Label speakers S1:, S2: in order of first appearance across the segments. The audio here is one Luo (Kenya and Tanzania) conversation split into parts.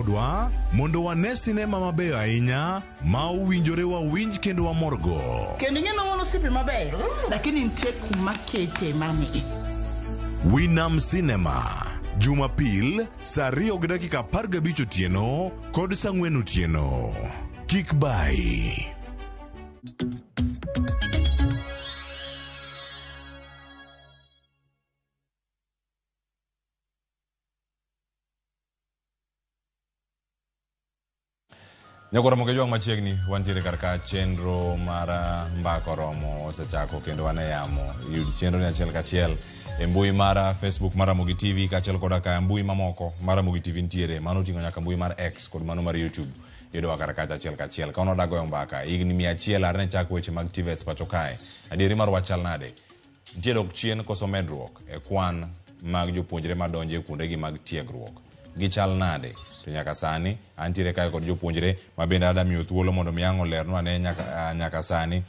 S1: kodwa mondo wane sinema mabeyo ahinya ma owinjore wawinj kendo wamorgo.
S2: Kendo ing'e ni wan osiepe mabeyo, lakini nitie kuma kete mani.
S1: Winam Cinema, Jumapil saa 2 gi dakika 15 otieno kod saa 4 otieno. Kik bayi.
S3: Nyakoro moke jwang' machiegni wantiere kar ka chenro mar ah, mbaka oromo osechako kendo wan e yamo yud chenro ni achiel kachiel e mbui mar ah, Facebook mar Ramogi TV kaachiel koda ka mbui mamoko mar Ramogi TV nitiere mano oting'o nyaka mbui mar X kod mano mar YouTube yudowa kar kacha achiel kachiel ka wan wadagoyo mbaka higni 100 are ne chak weche mag TVETs pacho kae adieri mar wach chal nade Nitie dok chien koso medruok e kwan mag jopuonjre madonjo e kuondegi mag tiegruok? Gichal nade? To nyaka sani, antiere kae kod jopuonjre ma bende ada miyo thuolo mondo mi ang' olernwa ane nyaka, nyaka sani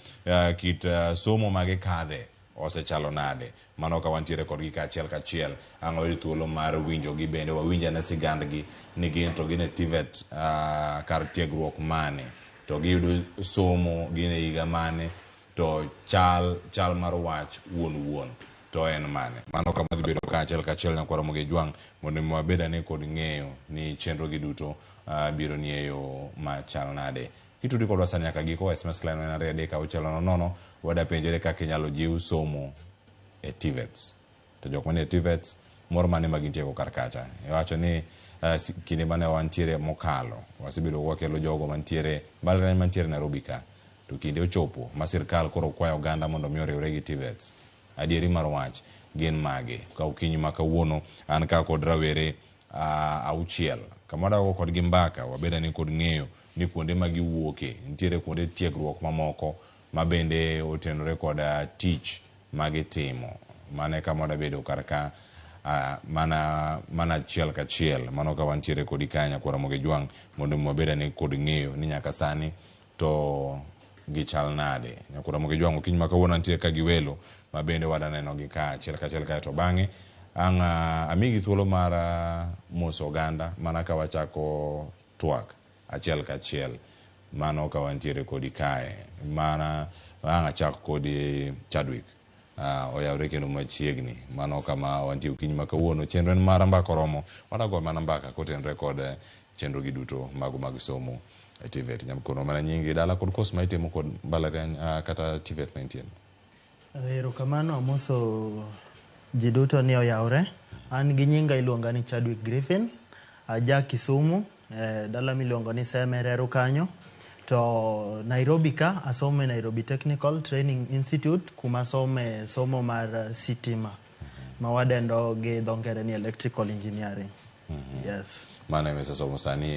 S3: kit somo ma gikadhe osechalo nade. Mano ka wantiere kodgi ka achiel kachiel, ang' wayud thuolo mar winjogi bende wawinj ane sigandgi ni gin to gin e TVET kar tiegruok mane, to giyudo somo gin e higa mane, To chal chal mar wach wuon wuon to en mane? Mano kama dhi bedo ka achiel kachiel nyakwar Ramogi Ojwang' mondo mi wabed ane kod ng'eyo ni chenro gi duto uh, biro ni e yo machal nade. Kitudi kodwa sani nyaka giko, SMS line en 23600, wada penjore kaka inyalo jiw somo e TVETs. To jok manie TVETs, mor mane ma gintiego kar kacha? Iwacho ni uh, kinde mane wantiere mokalo, wasebedo kwakelo jogo mantiere mbalariany mantiere Nairobi ka. To kinde ochopo ma sirkal koro kwayo oganda mondo mi oriwre gi TVETs. Adieri mar wach gin mage? Ka okinyi ma kawuono an ka kod rawere auchiel. Kama wadago kodgi mbaka, wabed ane kod ng'eyo ni kuonde ma giwuoke, nitiere kuonde tiegruok mamoko ma bende otenore kod tich ma gitimo. Mano e kama wadabedo kar ka mana mana achiel kachiel. Mano ka wantiere kodi ka Nyakwar Ramogi Ojwang' mondo mi wabed ane kod ng'eyo ni nyaka sani to gichal nade. Nyakwar Ramogi Ojwang' okinyi ma kawuono antie ka gi welo ma bende wada neno gi ka achiel kachiel kae to bang'e ang' amigi thuolo mar moso oganda mana ka wachako twak achiel kachiel mano ka wantiere kodi kae mana ang' achak kodi Chadwick uh, oyawre kendo machiegni mano kama wantie okinyi ma kawuono chenro en mar mbaka oromo wadago mana mbaka kotenre kod chenro gi duto mago mag somo e TVET. Nyamkono mana nyingi dala kod kos ma itimo kod mbalariany uh, kata TVET ma intie.
S4: Erokamano amoso ji duto ni oyawre. An gi nyinga iluonga ni Chadwick Griffin. Aja Kisumu, eh, dala miluongo ni Seme Reru kanyo. To Nairobi ka asomo e Nairobi Technical Training Institute kuma asome somo mar sitima ma wadendo gi dho ngere ni electrical engineering. Yes.
S3: Mano ema isesomo sani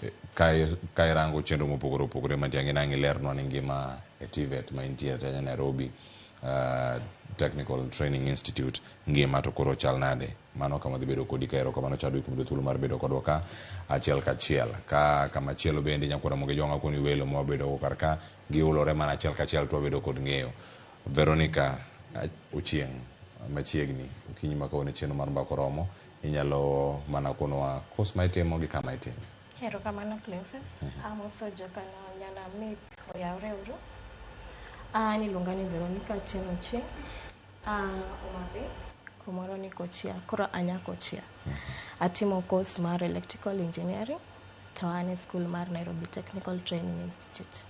S3: eh, ka ka irango chenro mopogore opogore mantie ang'e nang' ilernwa ni ngima e TVET ma intie e Nairobi uh, Technical Training Institute ngima to koro chal nade mano kama dhi bedo kodi ka erokamano Chadwick kuom yudo thuolo mar bedo kodwa ka achiel kachiel ka kama chielo bende nyakwar Ramogi Ojwang' akoni welo ma wabedo go kar ka giulore mana achiel kachiel to wabedo kod ng'eyo Veronica Ochieng' machiegni okinyi ma kawuono chenro mar mbaka oromo inyalo mana konowa kos ma itimo gi kama itime.
S5: Erokamano Cleophas. Amoso jokano nyana mip oyawre uru. An iluonga ni Veronica Atieno Ochieng'. A Homa Bay, kumoro ni Kochia. Koro anya Kochia. Atimo course mar electrical engineering to an e school mar Nairobi Technical Training Institute.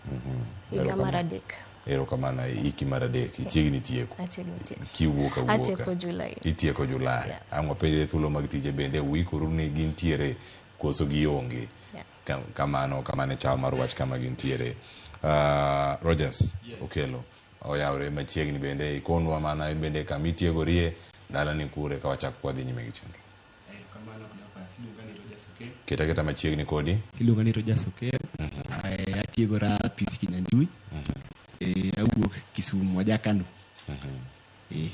S5: Higa mar adek.
S3: Erokamano hiki mar adek ichiegni tieko.
S5: Achiegni tieko.
S3: Kiwuok awuoka.
S5: Atieko Julai.
S3: Itieko Julai.
S5: Yeah.
S3: Ang' wapenje thuolo mag tije bende uikoru ni gintiere koso gionge.
S5: Yeah.
S3: Kamano kamano e chal mar wach kama gintiere. Rogers Okelo oyawre machiegni bende ikonwa mana bende kama itiegorie dalani kure ka wachak kwadhi nyime gi chenro.
S6: Erokamano Cleophas. Iluonga ni Rogers Okel.
S3: Keta keta machiegni kodi.
S6: Iluonga ni Rogers Okel. Eh, atiegora PC Kinyanjui. Eh, awuok Kisumu, aja Kano. Eh,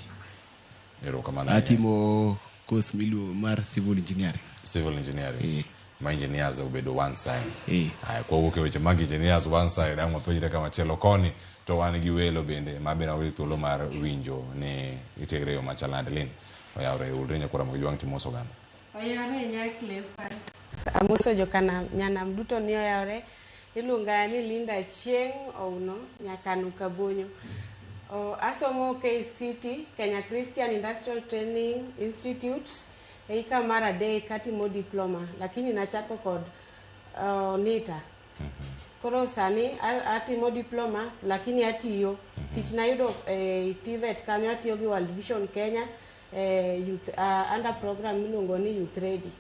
S3: Erokamano ahinya.
S6: atimo course miluongo mar civil engineering.
S3: Civil engineering.
S6: Eh.
S3: Ma engineers obedo one side.
S6: Eh.
S3: Aya, kwawuok e weche mag engineers one side, ang' wapenjre kama chielo koni to wan gi welo bende ma bende wayudo thuolo mar winjo ni itiegre e yo machal nade. Lynn, oyawre ulre nyakwar Ramogi Jwang' timo oganda.
S7: Oyawre nya Cleophas. Amoso jokanam nyanam duto ni oyawre. Iluonga ni Linda Achieng' Ouno Nyakanu Kabonyo. Asomo KCT, Kenya Christian Industrial Training Institute, e hika mar adek atimo diploma, lakini nachako kod NITA. Koro sani atimo diploma lakini atiyo. Tich nayudo e TVET kanyo atiyo gi World Vision Kenya e youth, under program miluongo ni Youth Ready.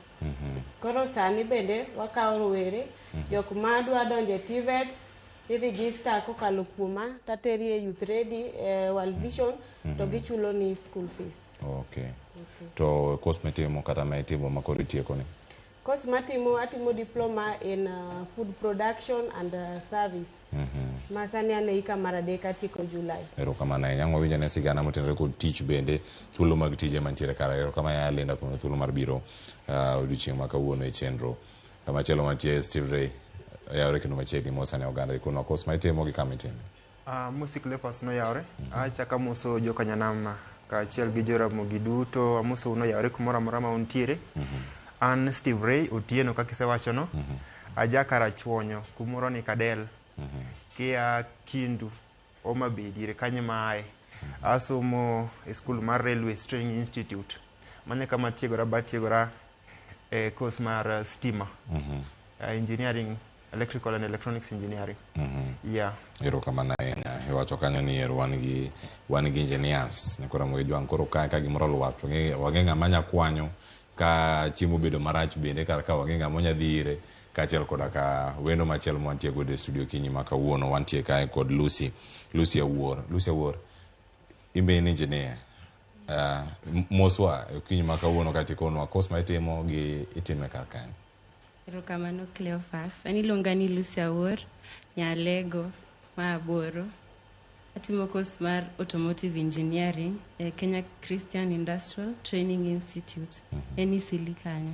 S7: Koro sani bende wakawo rowere jok ma dwa donjo e TVETs i-register kokalo kuoma tateri e Youth Ready e World Vision to gichulo ni school fees.
S3: Okay. To course mitimo kata ma itimo ma koro itieko ni?
S7: Course matimo atimo diploma in food production and service. Ma sani an e hika mar adek atieko July.
S3: Erokamano ahinya. Ang' wawinjo ane sigana motenore kod tich bende, thuolo mag tije mantiere kar. Erokamano ahinya Linda kuom thuolo mar biro odiochieng' ma kawuono e chenro. Kamachielo mantie Steve Ray, oyawre kendo machiegni mos ane oganda ikonwa course ma itimo gi kama itime.
S8: Amosi Cleophas noyawre. Achako amoso joka nyanam kaachiel gi joramogi duto. Amosou noyawre kumoro amora ma untiere. An Steve Ray Otieno kaka isewachono. Aja Karachuonyo kumoro ni Kadel. Kia Kindu, Homa Bay diere kanyo ema aye. Asomo e skul mar Railways Training Institute. Mano e kama atiegora ba atiegora e course mar stima. Engineering, electrical and electronics engineering. Yeah.
S3: Erokamano ahinya. Iwacho kanyo ni ero wan gi engineers. Nyakoro Ramogi Jwang' koro ka gimoro olwar to wang'e ng'ama nya kwanyo ka chiemo obedo marach bende kar ka wang'e ng'ama onya dhi ire kaachiel koda ka wendo machielo mwantie godo e studio kinyi ma kawuono wantie kae kod Lucy Lucy Awuor. Lucy Awuor, in be in engineer. Moswa e okinyi ma kawuono kata ikonwa course ma itimo gi itime kar kanye.
S9: Erokamano Cleophas. An iluonga ni Lucy Awuor, Nyalego ma aboro. Atimo course mar Automotive Engineering e Kenya Christian Industrial Training Institute. En Isili kanyo.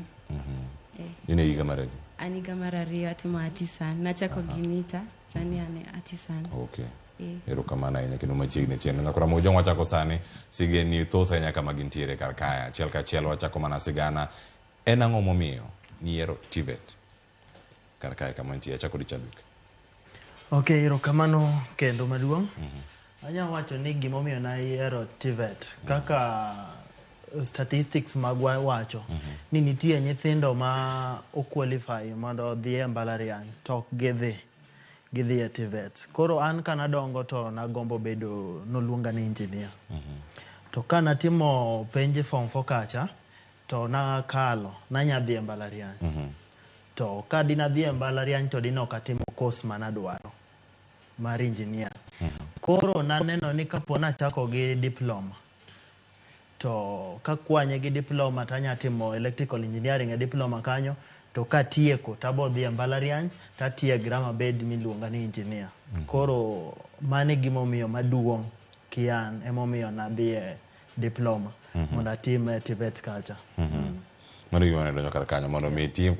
S3: In e higa mar adi?
S9: An higa mar ariyo atimo artisan. Nachako gi NITA, sani an e artisan.
S3: Okay.
S9: Eh.
S3: Erokamano ahinya kendo machiegni chien. Nyakoro Ramogi Jwang' wachako sani sigeni thoth ahinya kama gintiere kar kae. Achiel kachiel wachako mana sigana. En ang'o momiyo niyiero TVET kar kae kama nitie? Achako gi Chadwick.
S4: Ok, erokamano kendo maduong'. Anya wacho ni gimomiyo nayiero TVET kaka statistics magwa wacho ni nitie nyithindo ma oqualify mondo odhi e mbalariany to ok gidhi gidhi e TVET. Koro an kanadongo to nagombo bedo noluonga ni engineer. To kanatimo penj form 4 kacha to nakalo nanya dhi e mbalariany. To ka dina dhi e mbalariany to dine ok atimo course manadwaro mar engineer. Koro naneno ni kapo nachako gi diploma to kakwanye gi diploma tanya timo electrical engineering e diploma kanyo to katieko tabo dhi e mbalariany tatiegra mabed miluonga ni engineer. Koro mano e gimomiyo maduong' kian emomiyo nadhi e diploma mondo atim e TVET culture.
S3: Mano gima ne donjo kar kanyo mondo mi itim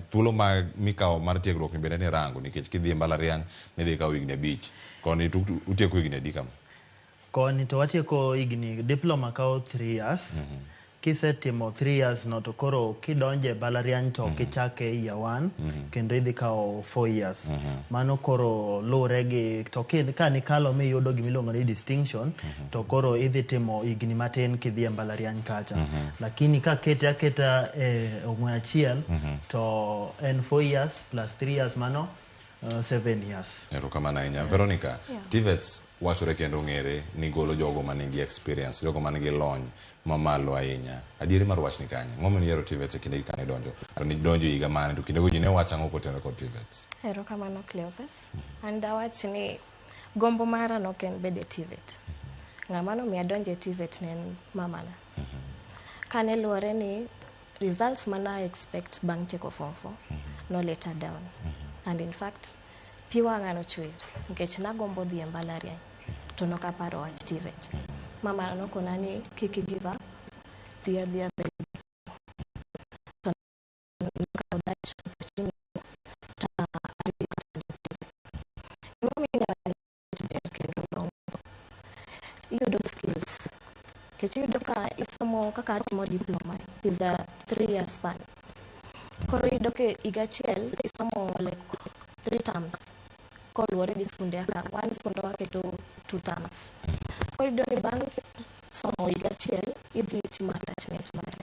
S3: thuolo ma mikawo mar tiegruok ni bende nirango nikech kidhi e mbalariany nidhi kawo higni 5 koni to utieko higni adi kama?
S4: Koni to watieko higni diploma kawo 3 years. Kisetimo 3 years no to koro kidonje e mbalariany to ok ichake year 1 kendo idhi kawo 4 years. Mano koro luwre gi to ka nikalo miyudo gimiluongo ni distinction to koro idhi timo higni matin kidhi e mbalariany kacha. Lakini kakete aketa e ong'we achiel to en 4 years plus 3 years mano 7 years.
S3: Erokamano ahinya. Veronica,
S5: Yeah.
S3: TVETs wachore kendo ong'ere ni golo jogo manigi experience, jogo manigi lony mamalo ahinya. Adieri mar wachni kanye? Ang'o momiyo niyiero TVETs e kindegi kane idonjo? To nidonjo higa mane to kindego ji ne wacho ang'o kotenore kod TVETs?
S5: Erokamano Cleophas. An dawach ni gombo mara nok en bedo e TVET. Ng'ama nomiyo adonjo e TVET ne en mamana. Kane luwore ni results mana expect bang' tieko form 4 no let her down. And in fact, pi wang'a nochwer nikech nagombo dhi e mbalariany to nok aparo wach TVET. Mama nokona ni kik i give up, dhi adhiya mbele. To nakawo that opportunity to Gimomiyo ber kendo long'o iyudo skills nikech iyudo ka isomo kaka atimo diploma is a 3 year span. Koro iyudo ka higa achiel isomo like 3 terms koluwore gi skunde kaka wan skundwa waketo 2 terms. Koro iyudo ni bang' somo higa achiel idhi timo attachment mari.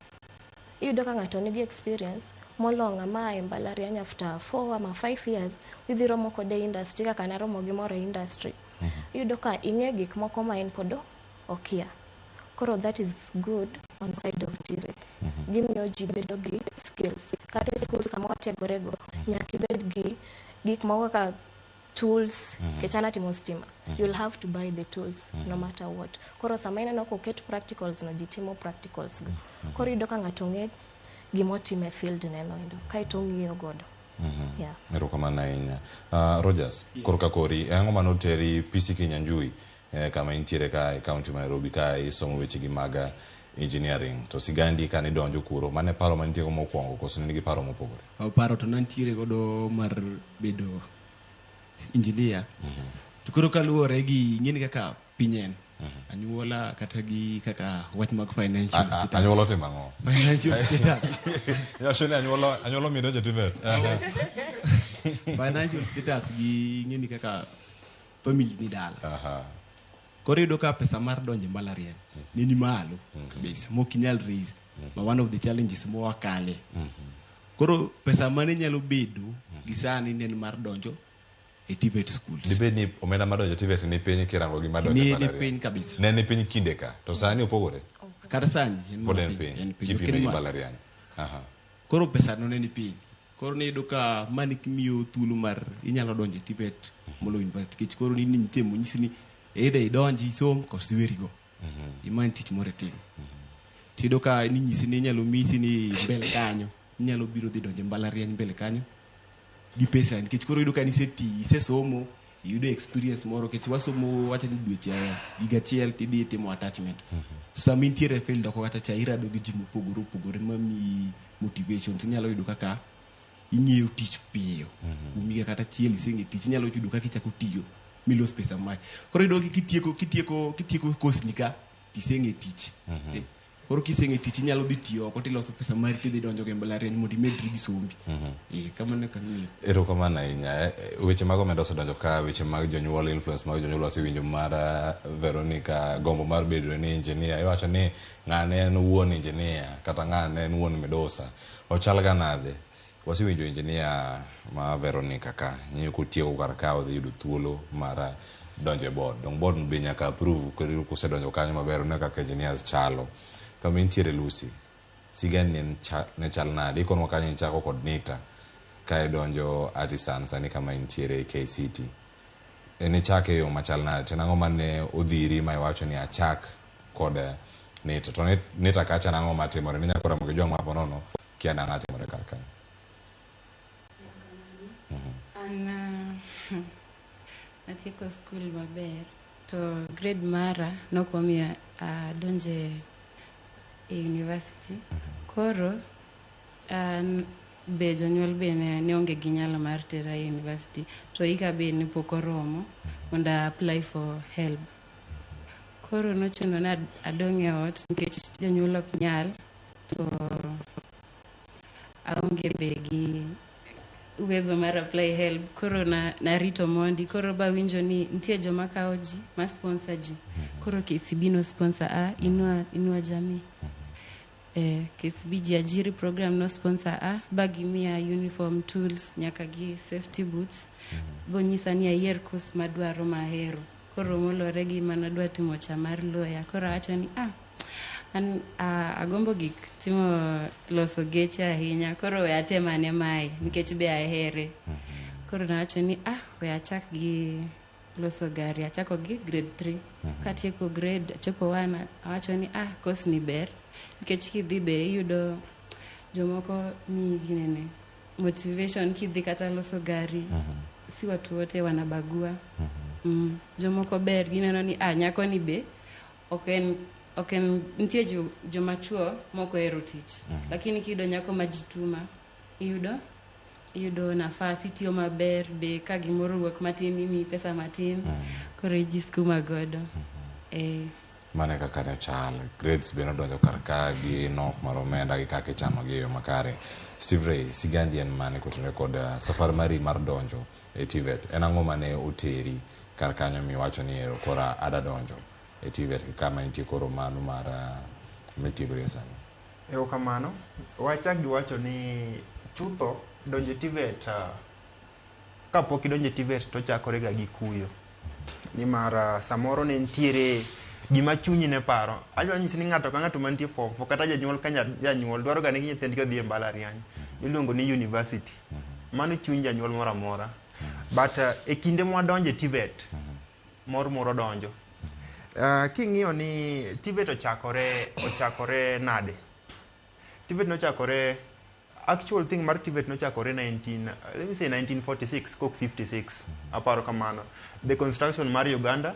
S5: Iyudo ka ng'ato nigi experience molo ng'ama ae mbalariany after 4 ama 5 years idhi romo kode e industry kaka naromo gi moro e industry. Iyudo ka ing'e gik moko ma en pod okia. Koro that is good on side of TVET. Gimiyo ji bedo gi skills. Kata e schools kama watiegorego, nyaka ibed gi gik moko kaka tools, nikech an atimo stima. You'll have to buy the tools no matter what. Koro sama ineno koket practicals no, ji timo practicals go. Koro iyudo ka ng'ato ng'e gimotimo e field neno endo, kaeto ong'iyo godo. Yeah.
S3: Erokamano ahinya. Rogers, korka kori, ang'o manoteri PC Kinyanjui kama intiere ka e county ma Nairobi ka isomo wechegi mag engineering to sigandi kane idonjo kuro mane paro manitie go mokwongo koso ne nigi paro mopogore?
S6: Paro to nantiere godo mar bedo engineer. To koro kaluwore gi ing'eni kaka piny en anyuola kata gi kaka wach mag financial status.
S3: Anyuola otimo ang'o?
S6: Financial status.
S3: Iwacho ni anyuola omiyo idonjo TVET.
S6: Financial status gi ing'eni kaka family ni dala. Koro iyudo ka pesa mar donjo e mbalariany ne ni malo kabisa mok inyal raise ma one of the challenges mwakale. Koro pesa mane nyalo bedo gi sani ne en mar donjo e TVET schools.
S3: Dibed ni omenda mar donjo TVET ni piny kirango gi mar donjo e
S6: Ni
S3: mbalariany?
S6: piny kabisa.
S3: Ne ni piny kinde ka to sani opogore?
S6: Kata sani en
S3: Pod
S6: mana
S3: en piny.
S6: En piny.
S3: Kipime
S6: Ok en
S3: gi
S6: malo.
S3: mbalariany.
S6: Koro pesa no ne ni piny. Koro niyudo ka mani miyo thuolo mar inyalo donjo e TVET moloyo university nikech koro ni nitie monyisi ni either idonji isom koso iwerigo. Imany tich moro itim. Tiyudo ka ninyisi ni inyalo misi ni mbele kanyo inyalo biro dhi donjo e mbalariany mbele kanyo gi pesa nikech koro iyudo ka niseti isesomo iyudo experience moro nikech wasomo wacho ni dweche higa achiel tidhi itimo attachment. To sama intiere e field oko kacha cha irado gi ji mopogore opogore mamiyi motivation tinyalo yudo kaka ing'eyo tich piyo. Kuom higa kata achiel iseng'e tich inyalo yudo kaka ichako tiyo milos pesa mach. Koro iyudo kitieko kitieko kitieko course ni ka tiseng'e tich. Koro kiseng'e tich inyalo dhi tiyo oko tiloso pesa mari tidhi donjo e mbalariany mondo imedri gi sombi. Kamano e kaka ang'eyo.
S3: Erokamano ahinya. Weche mag omenda osedonjo ka, weche mag jonyuol, influence mag jonyuol wasewinjo mar Veronica, gombo mar bedo ni engineer. Iwacho ni ng'ane en wuon engineer kata ng'ane en wuon midusa. Ochal ga nade? Wasewinjo engineer ma Veronica ka, ng'iyo kotieko kar ka odhi yudo thuolo mar donjo e board. Dong board be nyaka approve kusedonjo kanyo maber une kaka engineers chalo. Kama intiere Lucy, sigani ne chal nade? Ikonwa kanyo ichako kod NITA ka idonjo Artisan sani kama intiere KCT. Nichake e yo machal nade? To nang'o mane odhiri ma iwacho ni achak kod NITA? To NITA kacha nang'o matimore? Ne nyako Ramogi Ojwang' ma ponono kia nang'o timore kar kanyo.
S9: An natieko skul maber to grade mara nokomiyo adonje e university. Koro an be jonyuol be ne onge gi nyalo mar tera e university to hika be ne pok oromo mondo a apply for help. Koro nochuno ni adong' e ot nikech jonyuol ok nyal to aonge be gi uwezo mar apply help. Koro narito mondi. Koro bawinjo ni nitie joma kawo ji ma sponsor ji. Koro KCB no sponsor a Inua Jamii. KCB Jiajiri program no sponsor a ba gimiya uniform, tools nyaka gi safety boots. Bonyisa ni ayier course madwaro mahero. Koro molore gi manadwa timo cha mar lawyer. Koro awacho ni an agombo gik timo loso geche ahinya. Koro we atem ane mae nikech be ahere. Koro nawacho ni we achak gi loso gari. Achako gi grade 3. Katieko grade achopo 1 awacho ni course ni ber nikech kidhi be iyudo jomoko miyi ginene motivation kidhi kata loso gari. Si watu wote wanabagua. Jomoko ber gineno ni nyako ni be ok en nitie joma chuo mok ohero tich. Lakini kiyudo nyako ma jituma iyudo nafas itiyo maber be ka gimoro owuok matin imiyi pesa matin. Koro ijiskuma godo.
S3: Mano e kaka ne chal. Grades be nodonjo kar ka gi nok mar omenda gi kaka ichano gi e yo makare. Steve Ray, sigandi en mane kotenore kod safar mari mar donjo e TVET? En ang'o mane oteri kar kanyo miwacho ni ero kora ada donjo e TVET kama intie koro mano mar mitiegori sani?
S8: Erokamano. Wachak gi wacho ni chutho donjo e TVET kapok idonjo e TVET to chakore ga gi kuyo. Nimar samoro ne nitiere gima chunyi ne paro. Adwa nyisi ni ng'ato ka ng'ato mantie form 4 kata janyuol ka janyuol dwaro ga ni nyithindgi odhi e mbalariany miluongo ni university. Mano chuny janyuol moro amora. But e kinde mwadonjo e TVET, mor moro donjo. King'iyo ni TVET ochakore nade? TVET nochakore, actual thing mar TVET nochakore 19, let me say 1946 kok 56, aparo kamano. The construction mar Uganda,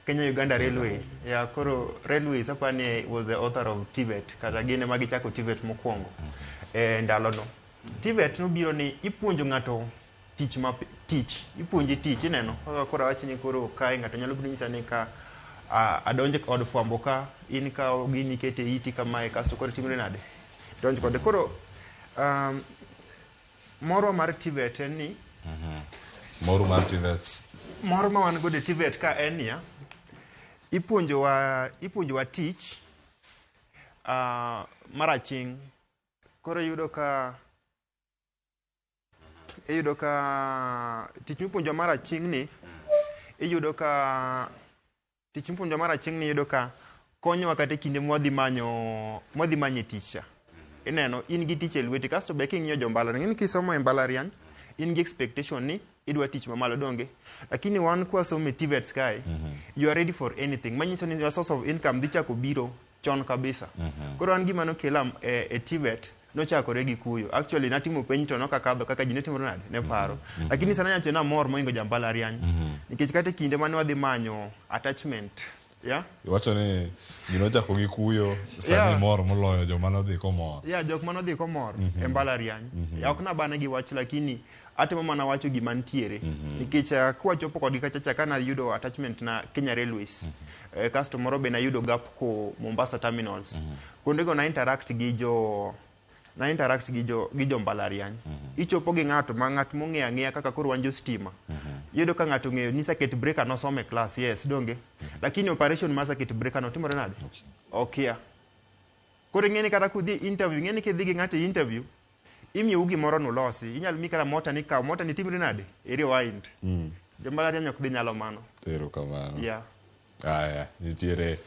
S8: Kenya Uganda Railway. Yeah, koro railways apani was the author of TVET, kata gin ema gichako TVET mokwongo e ndalono. TVET nobiro ni ipuonjo ng'ato tich ma tich, ipuonji tich, ineno kaka koro awach ni koro kae ng'ato nyalo biro nyisa ni ka adonjo e od fwambo ka in kawo gini ikete iti kamae kasto koro timre nade donj kode koro morwa mar TVET en ni
S3: Mor mar TVET.
S8: Mor ma wan godo e TVET ka en niya, ipuonjowa tich mar aching'. Koro iyudo ka tich mipuonjowa mar aching' ni, iyudo ka tich mipuonjowa mar aching' ni iyudo ka konyowa kata e kinde mwadhi manyo tich cha. Ineno, in gi tich e lweti, kasto be king'iyo jo mbalariany, ing'e ni kisomo e mbalariany, in gi expectation ni idwa tich mamalo donge. Lakini wan kwasomo e TVETs kae, you are ready for anything. Manyiso ni your source of income dhi chako biro chon kabisa. Koro an gima nokela e TVET, nochakore gi kuyo. Actually, natimo penj to nokakadho kaka ji ne timore nade, ne paro. Lakini sana nyacho namor mohingo ja mbalariany. Nikech kata e kinde mane wadhi manyo attachment, yeah?
S3: Iwacho ni gino ochako gi kuyo, sani mor moloyo joma nodhi komor.
S8: Yeah, jok manodhi komor e mbalariany. Ok nabane gi wach, lakini atemo mana wacho gima nitiere. Nikech kwachopo kodgi kacha cha kanayudo attachment na Kenya Railways. Kasto moro be nayudo gap ko Mombasa Terminals. Kuondego na interact gi jo na interact gi jo mbalariany. Ichopo gi ng'ato ma ng'at mong'eyo ang'eya kaka koro wan jo stima. Iyudo ka ng'ato ong'eyo ni circuit breaker nosomo e class, yes, donge. Lakini operation mar circuit breaker no timore nade? Okia. Koro ing'e ni kata kudhi interview, ing'e ni kidhi gi ng'ato e interview, imiyou gimoro nulosi. Inyalo mi kata mota ni kaw, mota ni timre nade? I rewind. Jo mbalariany ok dhi nyalo mano.
S3: Erokamano.
S8: Yeah.
S3: Aya, nitiere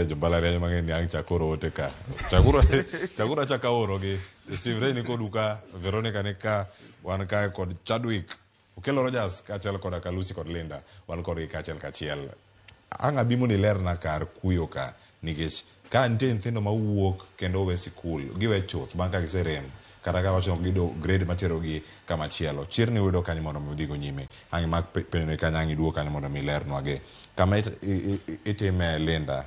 S3: jo mbalariany mang'eny ni ang' chakoro ote ka. Chakuru achaka oro gi. Steve Ray ni kodu ka, Veronica ni ka, wan kae kod Chadwick Okello Rogers kaachiel koda ka Lucy kod Linda, wan kodgi kaachiel kachiel. Ang' abi mondo ilerna kar kuyo ka, nikech ka nitie nyithindo mawuok kendo we sikul, giwe chuth bang' ka giserem, kata ka wacho giyudo grade materogi kama chielo. Chirni uyudo kanyo mondo mi udhigo nyime. Ang' imak penjo ni kanyo, ang' iduog kanyo mondo mi ilernwagi. Kama itime Linda,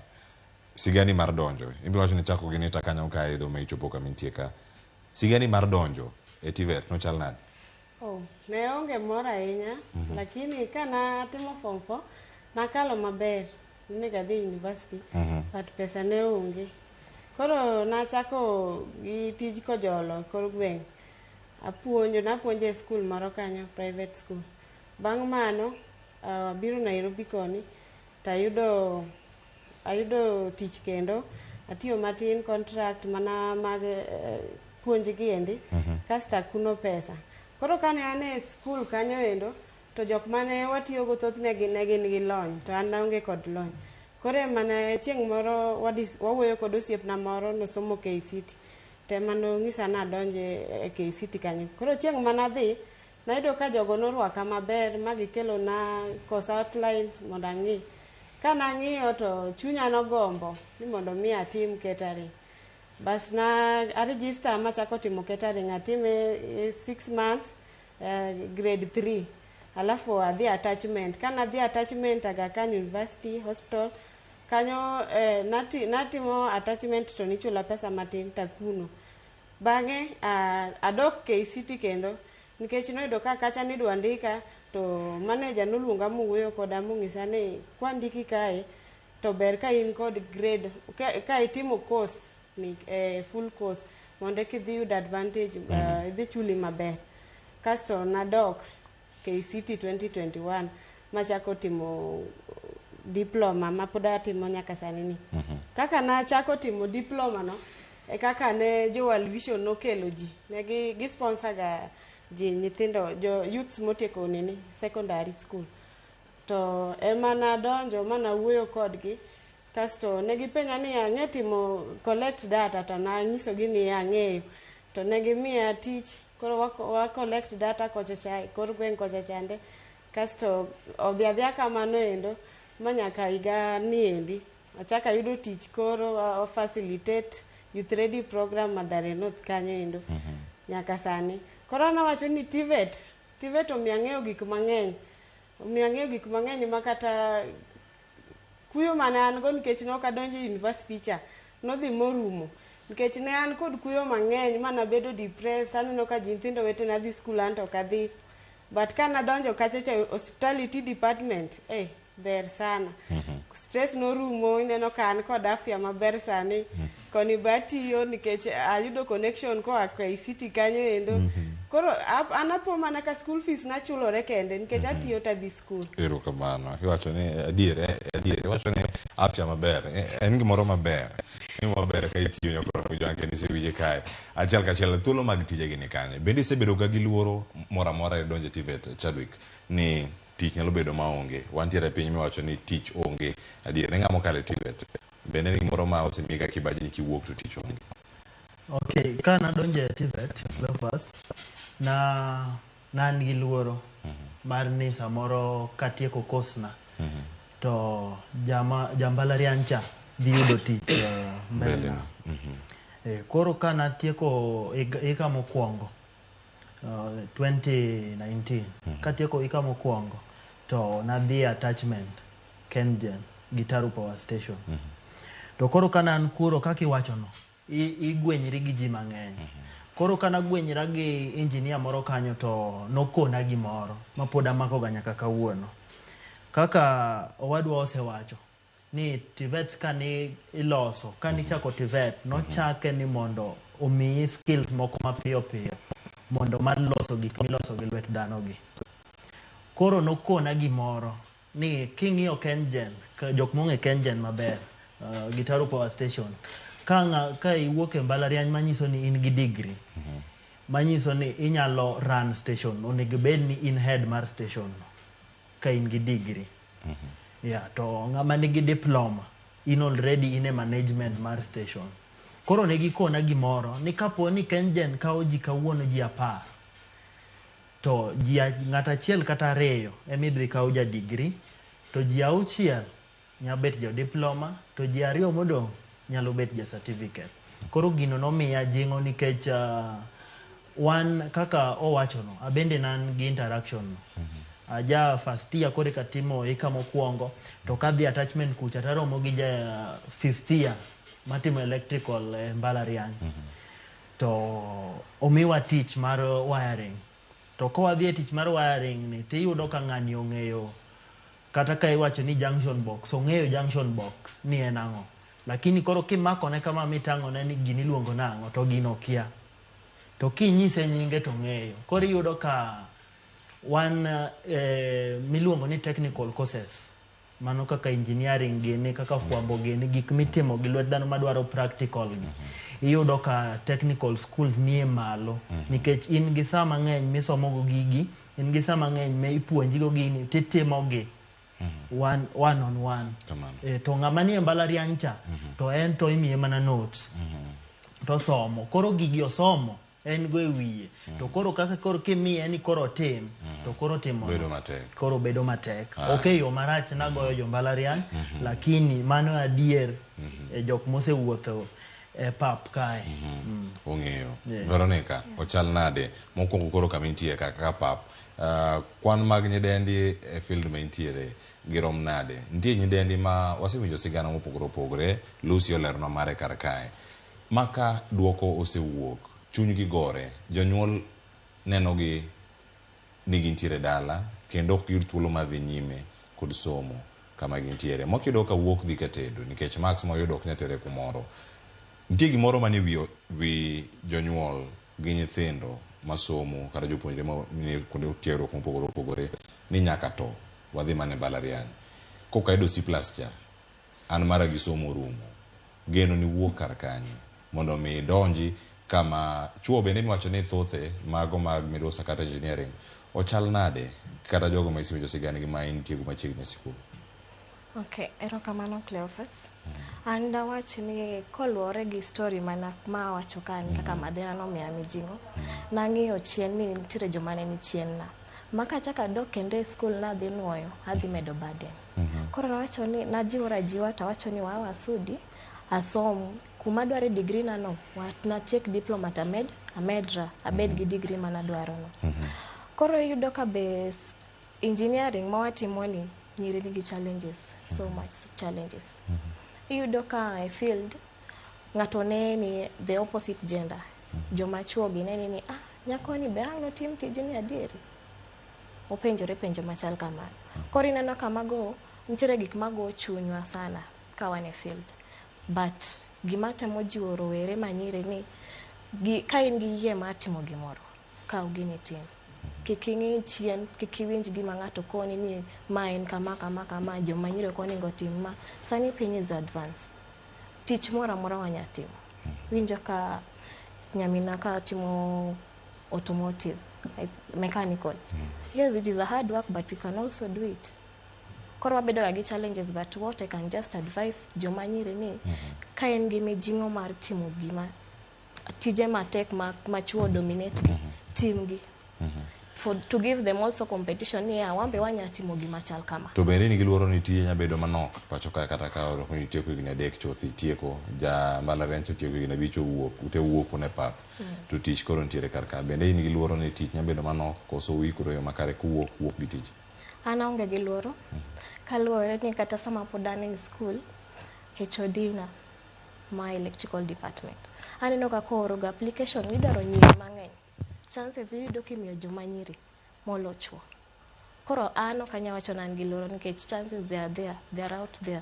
S3: sigani mar donjo. Ibiro wacho ni ichako gi nita kanyo ka idho ma ichopo kama intie ka. Sigani mar donjo e TVET nochal nade?
S7: Oh, ne onge mor ahinya, lakini kana timo form 4 nakalo maber, nonego adhi university, but pesa ne onge. Koro nachako gi tij kojolo kor gweng'. Apuonjo, napuonjo e skul moro kanyo, private school. Bang' mano, abiro Nairobi koni, tayudo ayudo tich kendo, atiyo matin contract mana mag puonj gi endi, kasto akuno pesa. Koro kane an e skul kanyo endo, to jok mane watiyogo thothne gin ne gin gi lony, to an naonge kod lony. Koro ema ne chieng' moro wawuoyo kod osiepna moro nosomo KCT, to ema nonyisa ni adonj e KCT kanyo. Koro chieng' manadhi, nayudo ka jogo norwaka maber ma gikelona course outlines mondo ang'i. Kanang'iyo to chunya nogombo ni mondo mi atim catering. Bas na a register machako timo catering, atime 6 months, grade 3. Alafu adhi attachment. Kanadhi attachment Aga Khan University Hospital, kanyo natimo attachment to nichula pesa matin takuno. Bang'e adok KCT kendo nikech noyudo ka kacha nidwa ndika to manager noluonga mowuoyo koda monyisa ni kwandiki kae to ber ka in kod grade ka itimo course ni full course. Mondo eka idhi yud advantage, idhi chuli maber. Kasto nadok KCT 2021 machako timo diploma ma pod atimo nyaka sani ni. Kaka nachako timo diploma no, e kaka ne jo World Vision nokelo ji. Ne gi sponsor ga ji nyithindo, jo youths motieko nini secondary school. To ema nadonjo ma nawuoyo kodgi kasto ne gipenja ni ang'e timo collect data to nanyisogi ni ang'eyo. To ne gimiya tich koro wa collect data kocha cha e kor gweng' kocha chande kasto odhi adhiya kamano endo ma nyaka higa ni endi achako ayudo tich koro wa facilitate youth ready program Mathare North kanyo endo nyaka sani. Koro an awacho ni TVET omiyo ang'eyo gik mang'eny. Omiyo ang'eyo gik mang'eny ma kata kuyo mane an go nikech ne ok adonjo e university cha nodhi morumo. Nikech ne an kod kuyo mang'eny ma nabedo depressed, aneno ka ji nyithindo wetena dhi skul an to ok adhi. But ka nadonjo kacha cha hospitality department, ber sana. Stress norumo, ineno ka an kod afya maber sani. Koni be atiyo nikech ayudo connection koa KCT kanyo endo. Koro an apo mana ka school fees nachulore kende nikech atiyo tadhi school.
S3: Erokamano. Iwacho ni adier, adier. Iwacho ni afya maber. En gimoro maber. En gimoro maber ka itiyo nyakoro gi jwange ni isewinje kae. Achiel kachiel thuolo mag tijegi ni kanye. Bende isebedo ka gi luoro moro amora e donjo e TVET Chadwick ni tich nyalo bedo maonge. Wantiere e piny miwacho ni tich onge. Adier ne ng'ama okalo e TVET. Bende en gimoro ma osemiyi ka kibaji ni kiwuok to tich onge.
S4: Okay, ka nadonjo e TVET, Cleophas, na an gi luoro mar ni samoro katieko course na to jambalariany cha dhi yudo tich mbele na. Koro ka natieko hika mokwongo 2019, katieko hika mokwongo to nadhi attachment KenGen Gitaru Power Station. To koro ka an kuro kaka iwachono, igwenyri gi ji mang'eny. Koro ka nagwenyra gi engineer moro kanyo to nokona gimoro ma pod amakoga nyaka kawuono. Kaka owadwa osewacho ni TVET kani iloso, kani ichako TVET, nochake ni mondo omiyi skills moko mapiyo piyo mondo mar loso gik miloso gi lwet dhano gi. Koro nokona gimoro ni king'iyo KenGen, jok mong'e KenGen maber, Gitaru Power Station, ka iwuok e mbalariany manyiso ni in gi degree, manyiso ni inyalo run station, onego bed ni in head mar station no, ka in gi degree. Yeah, to ng'ama nigi diploma, in already in e management mar station. Koro ne gikona gimoro ni kapo ni KenGen kawo ji kawuono ji 10, to ji ng'at achiel kata ariyo ema idhi kaw ja degree, to ji 6 nyalo bet jo diploma, to ji 2 modong' nyalo bet ja certificate. Koro gino nomiya jing'o nikech wan kaka owachono, abende ne an gi interaction no. Aja first year koro eka timo hika mokwongo, to kadhi attachment kucha taromo gi ja fifth year matimo electrical e mbalariany. To omiwa tich mar wiring. To kowadhi e tich mar wiring ni tiyudo ka ng'ani ong'eyo kata ka iwacho ni junction box, ong'eyo junction box ni en ang'o. Lakini koro kimakone kama mitang'one ni gini iluongo nang'o to gino okia. To kinyise nyinge to ong'eyo. Koro iyudo ka wan miluongo ni technical courses. Mano kaka engineering gini, kaka fwambo gini, gik mitimo gi lwet dhano madwaro practical gi. Iyudo ka technical schools nie malo. Nikech in gi saa mang'eny misomo go gigi, in gi saa mang'eny ma ipuonji go gini, titimo gi. One on one. To ng'ama nie mbalariany cha, to en to imiye mana notes. To somo. Koro gigi osomo, en go e wiye. To koro kaka koro kimiye ni koro otim, to koro timo.
S3: Bedo matek.
S4: Koro bedo matek. Ok e yo marach nagoyo jo mbalariany, lakini mano adier e jok mosewuotho e pap kae.
S3: Ong'eyo. Veronica, ochal nade? Mokwongo koro kama intie kaka pap. Kwan mag nyidendi e field ma intiere girom nade? Nitie nyidendi ma wasewinjo sigana mopogore opogore, Lucy olerona mare kar kae. Maka duoko osewuok, chunygi gore, jonyuol nenogi ni gintiere dala kendo ok giyud thuolo mar dhi nyime kod somo kama gintiere. Moko iyudo ka wuok dhi ka tedo nikech marks moyudo ok nyal tere kumoro. Nitie gimoro manie wi wi jonyuol gi nyithindo masomo kata jopuonjre ma kuonde tiegruok mopogore opogore ni nyaka to wadhi mana e mbalariany. Koka ayudo C+ cha, an mara gi somo orumo. Geno ni wuok kar kanye mondo mi idonji kama chuo bende miwacho ni thothe mago mag midusa kata engineering ochal nade kata jogo ma isewinjo sigandgi ma intie go machiegni e sikul?
S5: Okay, erokamano Cleophas. An dawach ni koluwore gi story mana ma awacho ka ni kaka madhina nomiya mijing'o, nang'iyo chien ni nitiere joma ne ni chien na. Ma kachako adok kendo e skul nadhi nuoyo, adhi medo burden. Koro nawacho ni najiwora ajiwa tawacho ni wawa asudi, asom kuma adware degree na no, natiek diploma to amed, amedra, abed gi degree manadwaro no. Koro iyudo ka be engineering ma watimo ni nyiri nigi challenges, so much challenges. Iyudo ka e field ng'ato neni the opposite gender. Joma chuo gi neni ni ah nyako ni be ang' notim tijni adieri. Openjore penjo machal kamano. Koro ineno ka mago nitiere gik mago chunywa sana ka wan e field. But gima temo jiwo rowere manyiri ni gi, ka in gi yie mar timo gimoro, kaw gini tim. Kik ing'i chien, kik iwinj gima ng'ato koni ni ma en kama kama kama, joma nyiri ok onego otim ma. Sani piny is advance. Tich moro amora wanya timo. Winjo ka nyamina ka timo automotive, it's mechanical. Yes, it is a hard work, but we can also do it. Koro wabedo ga gi challenges, but what I can just advise joma nyiri ni ka en gi mijing'o mar timo gima tije matek ma, ma chuo dominate gi, tim gi. For, to give them also competition ni ya wambe wanya timo gima chal kama.
S3: To bende in gi luoro ni tije nya bedo manok pacho ka kata ka ok ni itieko higni 3 chuth itieko ja mbalariany to otieko higni 5 owuok ute wuok un e pap to tich koro nitiere kar ka bende in gi luoro ni tich nya bedo manok koso uikore e yo makare kuwuok wuok gi tich?
S5: An aonge gi luoro kaluwore ni kata sama pod an e school HOD na ma electrical department aneno ka kooro ga application idwaro nyiri mang'eny chances iyudo kimiyo joma nyiri molo chuo koro an ok anya wacho ni an gi luoro nikech chances they are there they are out there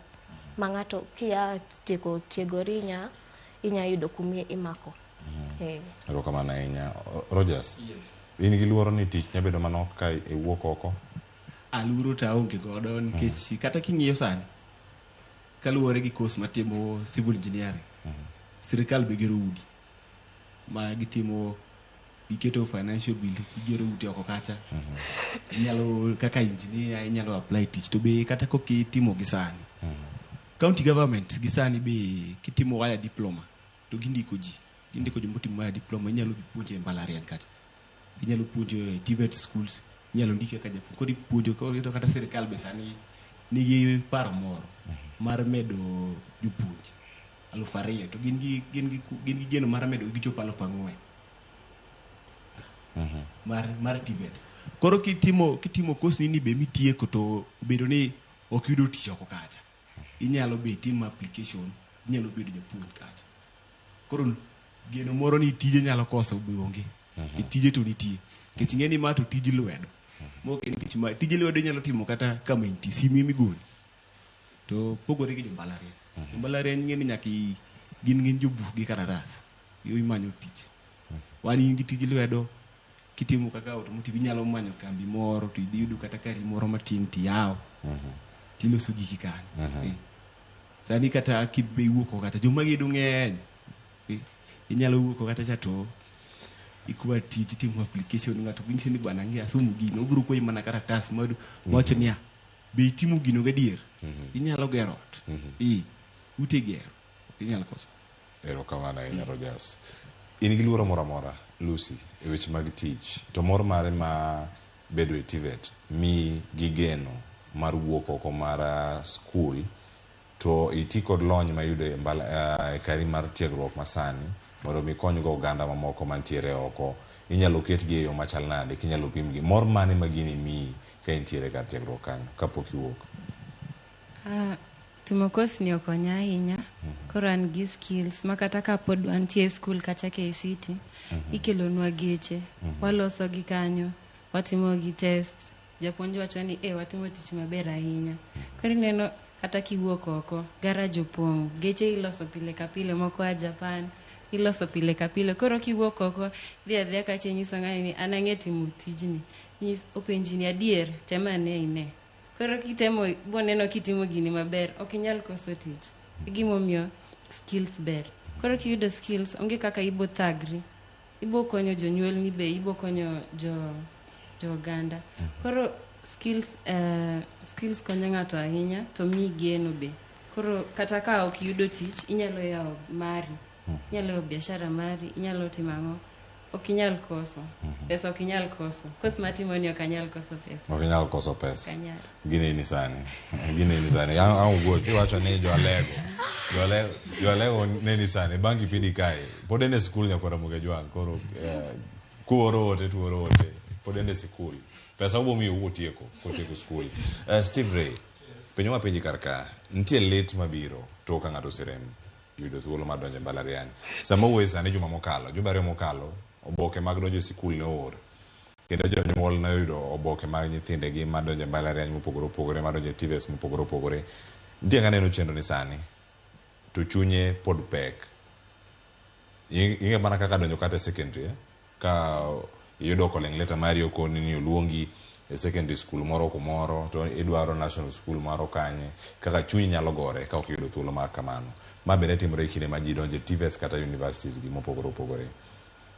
S5: ma ng'ato kia tieko tiegori inya inya yudo kumi imako eh.
S3: Erokamano ahinya. Rogers, in gi luoro ni tich nya bedo manok ka iwuok oko?
S6: Aluoro to aonge godo nikech kata king'iyo sani kaluwore gi course matimo civil engineering sirikal be gero udi ma gitimo giketo financial bill gigero ute oko kacha inyalo kaka engineer inyalo apply tich to be kata kok itimo gi sani county government gi sani be kitimo waya diploma to gindiko ji gindiko jomotimo waya diploma inyalo dhi puonjo e mbalariany kacha inyalo puonjo e TVET schools inyalo ndiki kaka japuonj koro ipuonjo koro iyudo kata sirikal be sani nigi paro moro mar medo jopuonj 2000 to gin gi geno mar medo gichopo 4000 mar TVET koro kitimo course ni be mitieko to bedo ni ok yudo tich oko kacha inyalo be timo application inyalo bedo japuonj kacha koro geno moro ni tije nyalo koso be onge e tije to nitie nikech ing'e ni ma to tij lwedo mok en tich ma tij lwedo inyalo timo kata kama intie simu emigoli to pogore gi jombalariany jombalariany ing'e ni nyaka gin jobuk gi karatas yo imanyo tich wan in gi tij lwedo kitimo kaka automotive inyalo manyo kambi moro to idhi yudo kata kari moro matin tiyawo tiloso giki kanyo Eh. Sani kata kibe iwuok oko kata joma gedo ng'eny. Inyalo wuok oko kata cha to ikwa tich itimo application ng'ato nyisi ni bwana ang'e asomo gino obiro kwayi mana karatas mawacho niya be itimo gino gadier inyalo gero ot eh ute gero ok inyal koso.
S3: Erokamano ahinya Rogers. In gi luoro moro amora Lucy e weche mag tich to mor mare ma bedo e TVET mi gi geno mar wuok oko mar skul to iti kod lony mayudo e mbala, e kari mar tiegruok masani mondo mi konygo oganda mamoko mantiere oko inyalo ketgi e yo machal nade kinyalo pimgi mor mane ma gini miyi ka intiere kar tiegruok kanyo kapok iwuok?
S9: Timo course ni okonya ahinya koro an gi skills ma kata ka pod wantie e school kacha KCT ikelonwa geche waloso gi kanyo watimo gi test japuonj wacho ni e watimo tich maber ahinya koro ineno kata kiwuok oko garage opong' geche iloso pile ka pile moko a Japan Iloso pile ka pile. Koro kiwuok oko, dhi adhiya kacha inyiso ng'ani ni an ang'e timo tijni. Nyis, openji ni adier, tem ane ine. Koro kitemo, boneno kitimo gini maber, ok inyal koso tich. E gimomiyo skills ber. Koro kiyudo skills, onge kaka ibo thagri. Ibo konyo jonyuolni be, ibo konyo jo jo oganda. Koro skills, skills konyo ng'ato ahinya to miyi geno be. Koro kata ka ok iyudo tich, inyalo yawo mari. Inyalo yawo biashara mari, inyalo timo ang'o. Ok inyal koso. Pesa ok inyal koso. Course matimo ni ok anyal koso pesa.
S3: Ok inyal koso pesa.
S9: Ok anyal.
S3: Gineni sani. Gineni sani. Ang' wuoch iwacho ni jo Alego. Jo Alego neni sani bang' kipindi kae. Pod en e sikul nyakwar Ramogi Ajwang'. Koro kuoro ote tuoro ote. Pod en e sikul. Pesa ubo miyo kotieko, kotieko skul. Steve Ray. Penjo mapenji kar ka. Nitie lit mabiro tok ka ng'ato oserem yudo thuolo mar donjo e mbalariany. Sama wuoye sani juma mokalo, jumbe ariyo mokalo, oboke mag donjo e sikul ne oor. Kendo jonyuol ne oyudo oboke mag nyithindegi madonjo e mbalariany mopogore opogore, madonjo e TVETs mopogore opogore. Nitie ng'ama neno chenro ni sani, to chunye pod pek. Ing'e mana kaka donjo kata e secondary, Ka iyudo calling letter mari okoni ni oluongi e secondary school moro kumoro to idwaro national school moro kanye, kaka chunyi nyalo gore ka ok iyudo thuolo mar kamano. Ma bende timore e kinde ma ji donjo e TVETs kata universities gi mopogore opogore.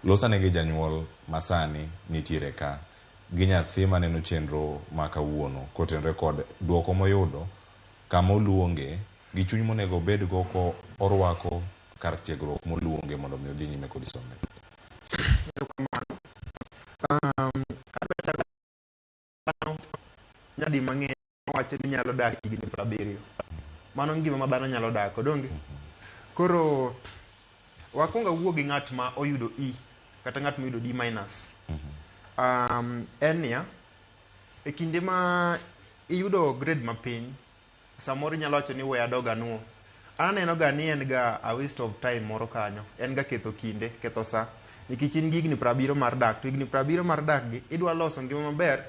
S3: Los ane gi janyuol ma sani nitiere ka gi nyathi maneno chenro ma kawuono kotenore kod duoko moyudo, kama oluonge, gi chuny monego obedgo ko orwako kar tiegruok moluonge mondo mi odhi nyime kod sombe.
S8: Nyadi mang'eny wacho ni nyalo dak higni 70. Mano ngima ma dhano nyalo dak, donge? Koro wakwongo awuo gi ng'at ma oyudo E kata ng'at moyudo D minus. En niya, e kinde ma iyudo grade mapiny, samoro inyalo wacho ni we adog anuo. An aneno ga ni en ga a waste of time moro kanyo. En ga ketho kinde, ketho sa. Nikech in gi higni 70 mar dak, to higni 70 mar dak gi, idwa loso ngima maber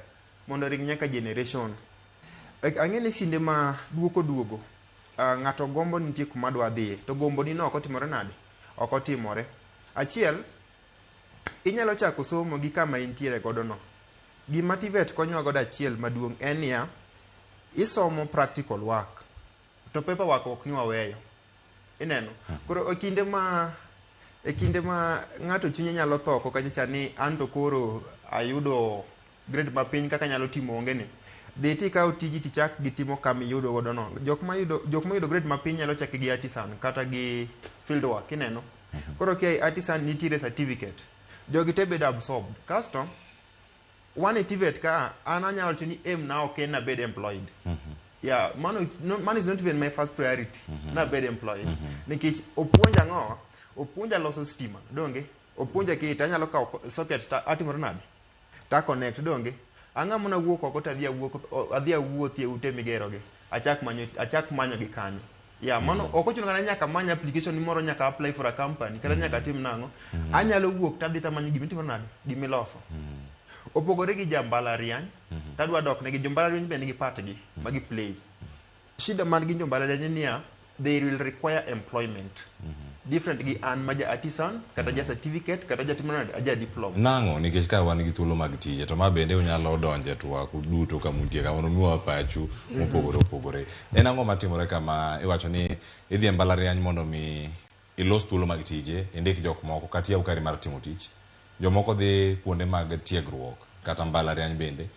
S8: mondo oring nyaka generation. Ang'e ni kinde ma duoko duogo, ng'ato gombo ni nitie kuma adwa dhiye, to gombo ni no ok otimore nade? Ok otimore. Achiel, inyalo chako somo gi kama intiere godo no. Gima TVET konyowa godo achiel maduong' en niya, isomo practical work, to paper work ok ni waweyo. Ineno? Koro e kinde ma e kinde ma ng'ato chunye nyalo tho oko kacha cha ni an to koro ayudo grade mapiny kaka anyalo timo onge ni. Dhi tikaw tiji tichak gi timo kama iyudo godo no. Jok ma yudo jok moyudo grade mapiny nyalo chako gi artisan kata gi field work, ineno? Koro kia artisan nitiere certificate. Jogi te bedo absorbed. Kasto wan e TVET ka an anyalo wacho ni aim na ok en nabed employed. Yeah, mano, no, mano is not even my first priority. Nabed employed. Nikech opuonja ang'o? Opuonja loso stima, donge? Opuonja kit anyalo kawo socket ta atimore nade? Ta connect, donge? Ang'o mona wuok oko to adhi awuok adhi awuothi e ute migerogi. Achak manyo achak manyo gi kanyo. Yeah, mano ok ochuno kata nyaka many application ni moro nyaka apply for a company kata nyaka tim nang'o. Anyalo wuok tadhi tamanyo gima itimo nade? Gimiloso. Opogore gi ja mbalariany, tadwa dok negi jo mbalariany be nigi part gi ma gi play. Shida man gi jo mbalariany en niya, they will require employment. Different gi an ma ja artisan, kata ja certificate, kata ja timo nade, ja diploma.
S3: Nang'o? Nikech ka wan gi thuolo mag tije, to ma bende unyalo donje twak duto kama untie ka mondo umiwa pachu mopogore opogore. En ang'o matimore kama iwacho ni idhi e mbalariany mondo mi ilos thuolo mag tije, indik jok moko kata iyaw kari mar timo tich. Jomoko dhi kuonde mag tiegruok kata mbalariany bende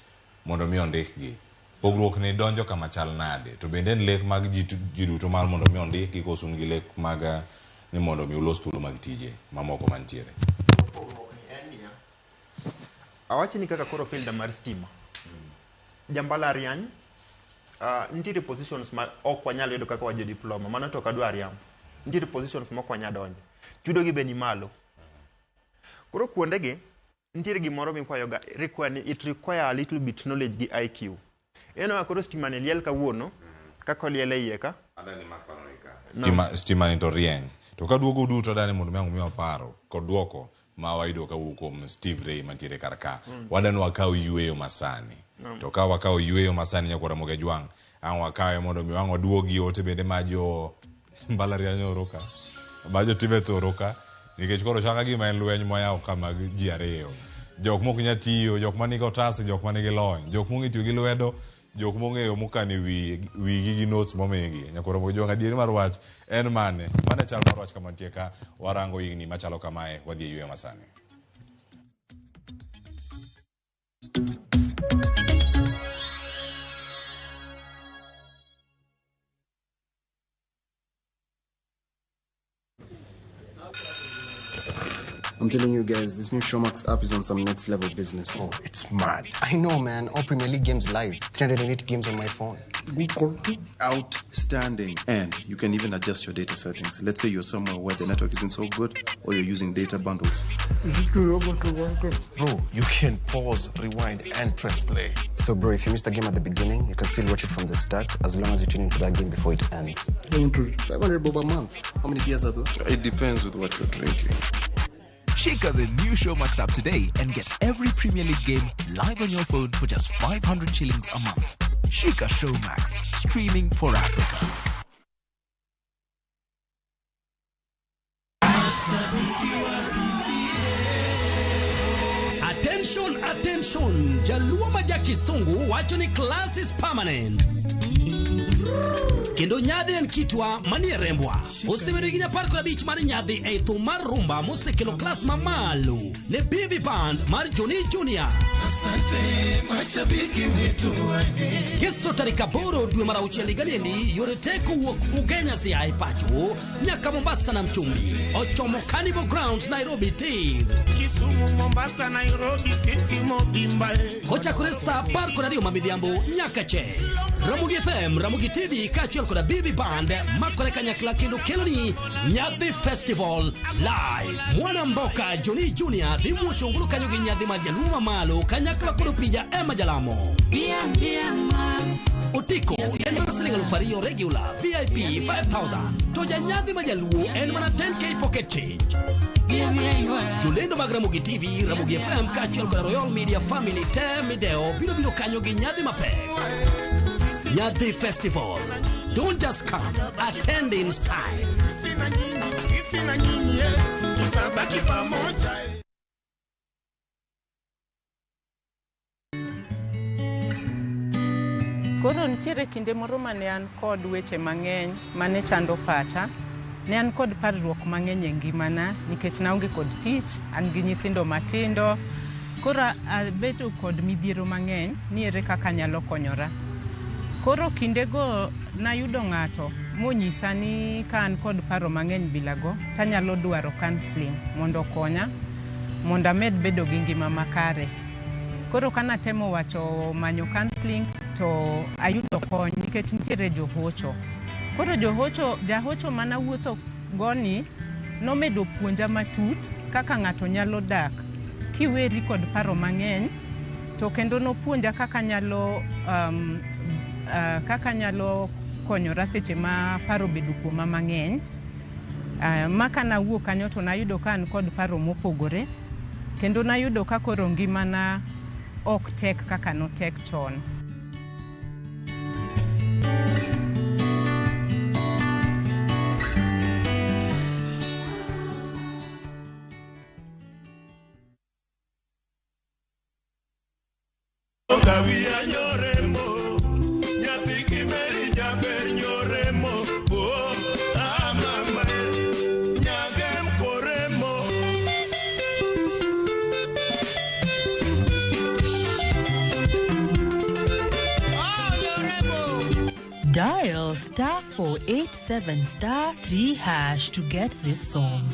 S3: mondo mi ondikgi. Pogruok ni donjo kama chal nade? To bende en lek mag ji duto mar mondo mi ondikgi koso un gi lek mag ni mondo mi ulos thuolo mag tije mamoko mantiere?
S8: Pogruok ni en niya, awach ni kaka koro field mar stima, ja mbalariany nitiere positions ma ok wanyal yudo kaka wajo diploma, mano to ok adwa riambo. Nitiere positions ma ok wanyal donje. Chudo gi be ni malo. Koro kuonde gi, nitiere gimoro mikwayo ga, require ni it require a little bit knowledge gi IQ. Ineno ka koro stima ni liel kawuono, kaka oliel e iye ka.
S3: Stima, stima ni to rieny. To ka duogo duto adani mondo mi ang' umiwa paro kod duoko ma wayudo kawuok kuom Steve Ray mantiere kar ka. Wadani wakaw yueyo masani. To ka wakawo yueyo masani nyakwar Ramogi Ajwang', ang' wakawe mondo mi wang' waduogi ote bende ma jo mbalariany oro ka, ma jo TVETs oro ka. Nikech koro chaka gima en lweny moyawo ka mag ji ariyo. Jok mok nyal tiyo, jok manigi otas, jok manigi lony, jok mong'e tiyo gi lwedo, jok mong'eyo mokano e wigi gi notes momigi. Nyakoro Ramogi Jwang' adieri mar wach en mane? Mane chal mar wach kama nitie ka warango higni machalo kamae wadhi e yweyo masani.
S10: I'm telling you guys, this new Showmax app is on some next level business. Oh, it's mad. I know, man. All Premier League games live. 308 games on my phone.
S11: Outstanding. And you can even adjust your data settings. Let's say you're somewhere where the network isn't so good or you're using data bundles.
S12: Bro, you can pause, rewind, and press play.
S10: So, bro, if you missed a game at the beginning, you can still watch it from the start as long as you tune into that game before it ends. 500 bob a month. How many beers are those?
S11: It depends with what you're drinking.
S13: Check out the new Showmax app today and get every Premier League game live on your phone for just 500 shillings a month. Shika Showmax, streaming for Africa.
S14: Attention, attention! Jaluo ma Kisungu wacho ni class is permanent. Kendo nyadhi en kitwa manie rembwa. Osebedo higni 15 mar nyadhi ei thum mar rumba mosekelo klas mamalo ne BV Band mar Johnny Junior.
S15: Asante mashabiki wetu.
S14: Ngeso tarik 8 dwe mar 6 higani yore te kowuok Ugenya Siaya pacho nyaka Mombasa na Mchumbi ochomo Carnival Grounds Nairobi tir.
S15: Kisumu, Mombasa, Nairobi City mobimba.
S14: Kochakore saa 12 ma midhiambo nyaka che. Ramogi FM, Ramogi TV kaachiel koda BB Band makore kanyakla kendo keloni Nyadhi Festival Live. Mwana Mboka Johnny Junior dhi muocho ongulu kanyo gi nyadhi mar Jaluo mamalo kanyakla kod Opija Emma Jalamo. Otiko en mana siling 2,000 regular, VIP 5,000. To janyadhi ma Jaluo en mana 10k pocket change. Jolendo mag Ramogi TV, Ramogi FM kaachiel koda Royal Media Family te mideo biro biro kanyo gi nyadhi mapek. Nyadhi Festival. Don't just come, attend in style.
S15: Sisi na nyinyi, tutabaki pamoja.
S16: Koro nitiere kinde moro mane an kod weche mang'eny mane chando pacha. Ne an kod parruok mang'eny e ngimana nikech naonge kod tich, an gi nyithindo matindo. Koro abedo kod midhiero mang'eny ni ere kaka anyalo konyora. Koro kindego nayudo ng'ato monyisa ni ka an kod paro mang'eny bilago tanyalo dwaro counseling mondo okonya mondo amed bedo gi ngima makare. Koro kanatemo wacho manyo counseling to ayudo kony nikech nitiere johocho. Koro jahocho manawuotho goni nomedo puonja matut kaka ng'ato nyalo dak kiweri kod paro mang'eny, to kendo nopuonja kaka nyalo kaka nyalo konyora seche ma paro bedo kuoma mang'eny. Ma kanawuok kanyo to nayudo ka an kod paro mopogore, kendo nayudo ka koro ngimana ok tek kaka notek chon.
S17: Dial star 487 star 3 hash to get this song.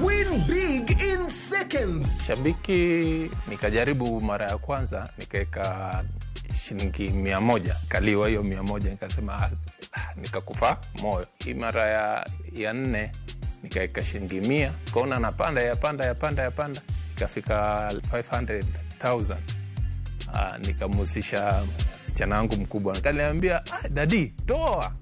S18: Win big in seconds.
S19: Shabiki nikajaribu mara ya kwanza nikaweka shilingi 100, kaliwa hiyo 100, nikasema nikakufa moyo. Hii mara ya nne nikaweka shilingi 100, kaona napanda ya panda ya panda ya panda, ikafika 500,000. Nikamhusisha msichana wangu mkubwa, akaniambia daddy, toa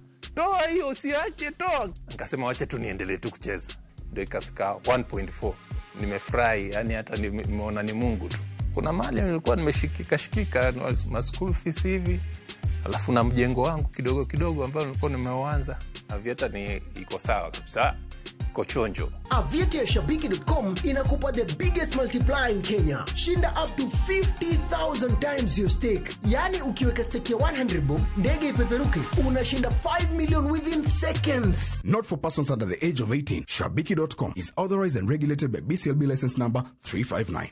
S19: hiyo, usiache, toa. Nikasema wacha tu niendelee tu kucheza, ndio ikafika 1.4. Nimefurahi, yani hata nimeona ni Mungu tu. Kuna mali nilikuwa nimeshikika shikika ma school fees hivi, Alafu na mjengo wangu kidogo kidogo ambao nilikuwa nimeuanza. Aviator ni iko sawa kabisa, iko chonjo.
S18: Aviator ya Shabiki.com inakupa the biggest multiplier in Kenya. Shinda up to 50,000 times your stake. Yaani ukiweka stake ya 100 bob, ndege ipeperuke, unashinda 5 million within seconds.
S20: Not for persons under the age of 18. Shabiki.com is authorized and regulated by BCLB license number 359.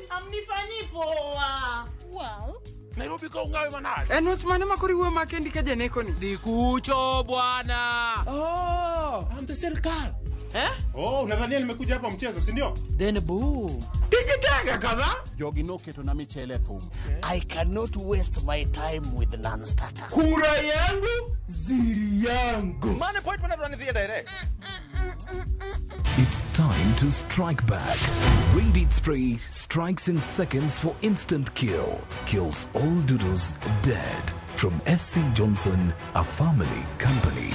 S2: Amnifanyi poa. Well,
S21: Nairobi ka ungawe manade.
S22: En wach mane ma koro iwuoyo ma kendi ka janeko ni?
S21: Dhi kucho bwana.
S22: Oh,
S21: I'm the serikal.
S22: Eh?
S23: Oh, unadhania nimekuja hapa mchezo, si ndio?
S22: Then boo. Tijitega kadha.
S24: Jogi noketo na michele thum. I cannot waste my time with non-starter.
S21: Kura yangu, ziri yangu. Mane point mana run the direct.
S13: It's time to strike back. Raid Spray strikes in seconds for instant kill. Kills all doodles dead. From SC Johnson, a family company.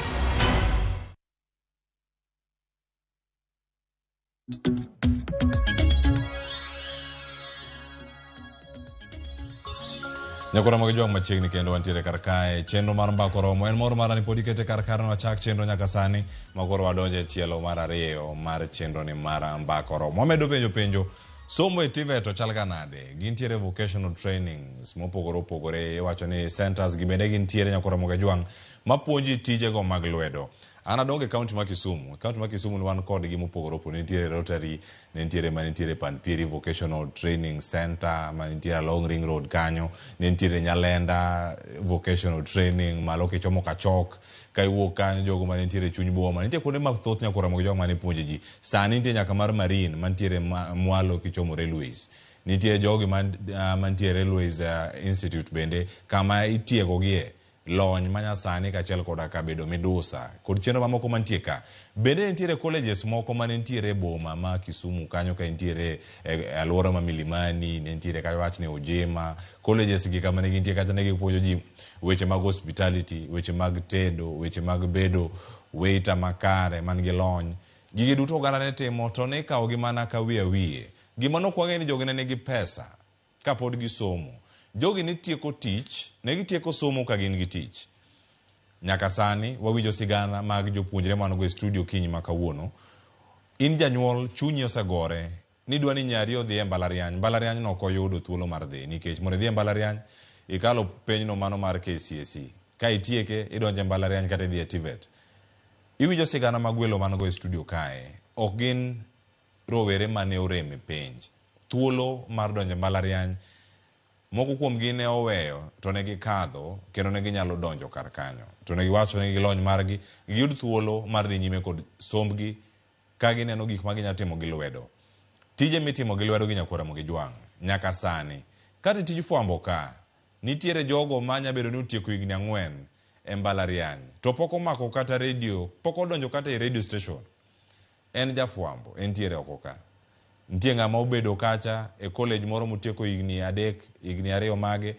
S3: Nyakora mag jwang' machiegni kendo wantiere kar kae. Chenro mar Mbaka Oromo en mor mara ni pod ikete kar kar wachak chenro nyaka sani ma koro wadonjo e tielo mar ariyo mar chenro ni mar Mbaka Oromo. Wamedo penjo penjo somo e TVET to chal ga nade? Gintiere vocational trainings mopogore opogore. Iwacho ni centers gi bende gintiere nyakora mag jwang' mapuonji tijego mag lwedo. An adongo e kaunti ma Kisumu. Kaunti ma Kisumu ni wan kodgi mopogore opogore. Nitiere Rotary, nitiere manitiere Panpieri Vocational Training Center, manitiere along Ring Road kanyo, nitiere Nyalenda Vocational Training, malo kichomo Kachok, ka iwuok kanyo jogo manitiere chuny boma. Nitie kuonde mathoth nyakora mag jwang' mane puonje ji. Sani nitie nyaka mar Marine mantiere mwalo kichomo Railways. Nitie jogi mantiere Railways Institute bende kama itiegogie lony manyasani kaachiel koda ka bedo midusa kod chenro mamoko mantie ka. Bende nitiere colleges moko mane nitiere e boma ma Kisumu kanyo ka nitiere e alwora ma Milimani, ne nitiere kata wach ni Ojima. Colleges gi kama ne gintie kacha ne gipuonjo ji weche mag hospitality, weche mag tedo, weche mag bedo waiter makare man gi lony. Gigi duto oganda ne timo to ne ikawogi mana ka wiye wiye. Gima ne ok wang'eyo ni jogi ne nigi pesa kapod gisomo. Jogi ne tieko tich, ne gitieko somo ka gin gi tich. Nyaka sani wawinjo sigana mag jopuonjre man go e studio kiny ma kawuono. In janyuol chunyi osegore ni dwa ni nyari odhi e mbalariany. Mbalariany no ok oyudo thuolo mar dhi nikech mondo idhi e mbalariany ikalo penjno mano mar KCSE. Ka itieke idonjo e mbalariany kata idhi e TVET. Iwinjo sigana mag welo man go e studio kae. Ok gin rowere mane orem e penj. Thuolo mar donjo e mbalariany moko kuomgi ne oweyo to ne gikadho kendo ne ginyalo donjo kar kanyo. To ne giwacho ni gilony margi giyud thuolo mar dhi nyime kod sombgi ka gineno gik ma ginyalo timo gi lwedo. Tije mitimo gi lwedo gi nyakwar Ramogi Jwang' nyaka sani. Kata tij fwambo ka, nitiere jogo ma nya bedo ni otieko higni 4 e mbalariany to pok omako kata radio, pok odonjo kata e radio station. En jafwambo, entiere oko ka. Nitie ng'ama obedo kacha e college moro motieko higni 3, higni 2 mage,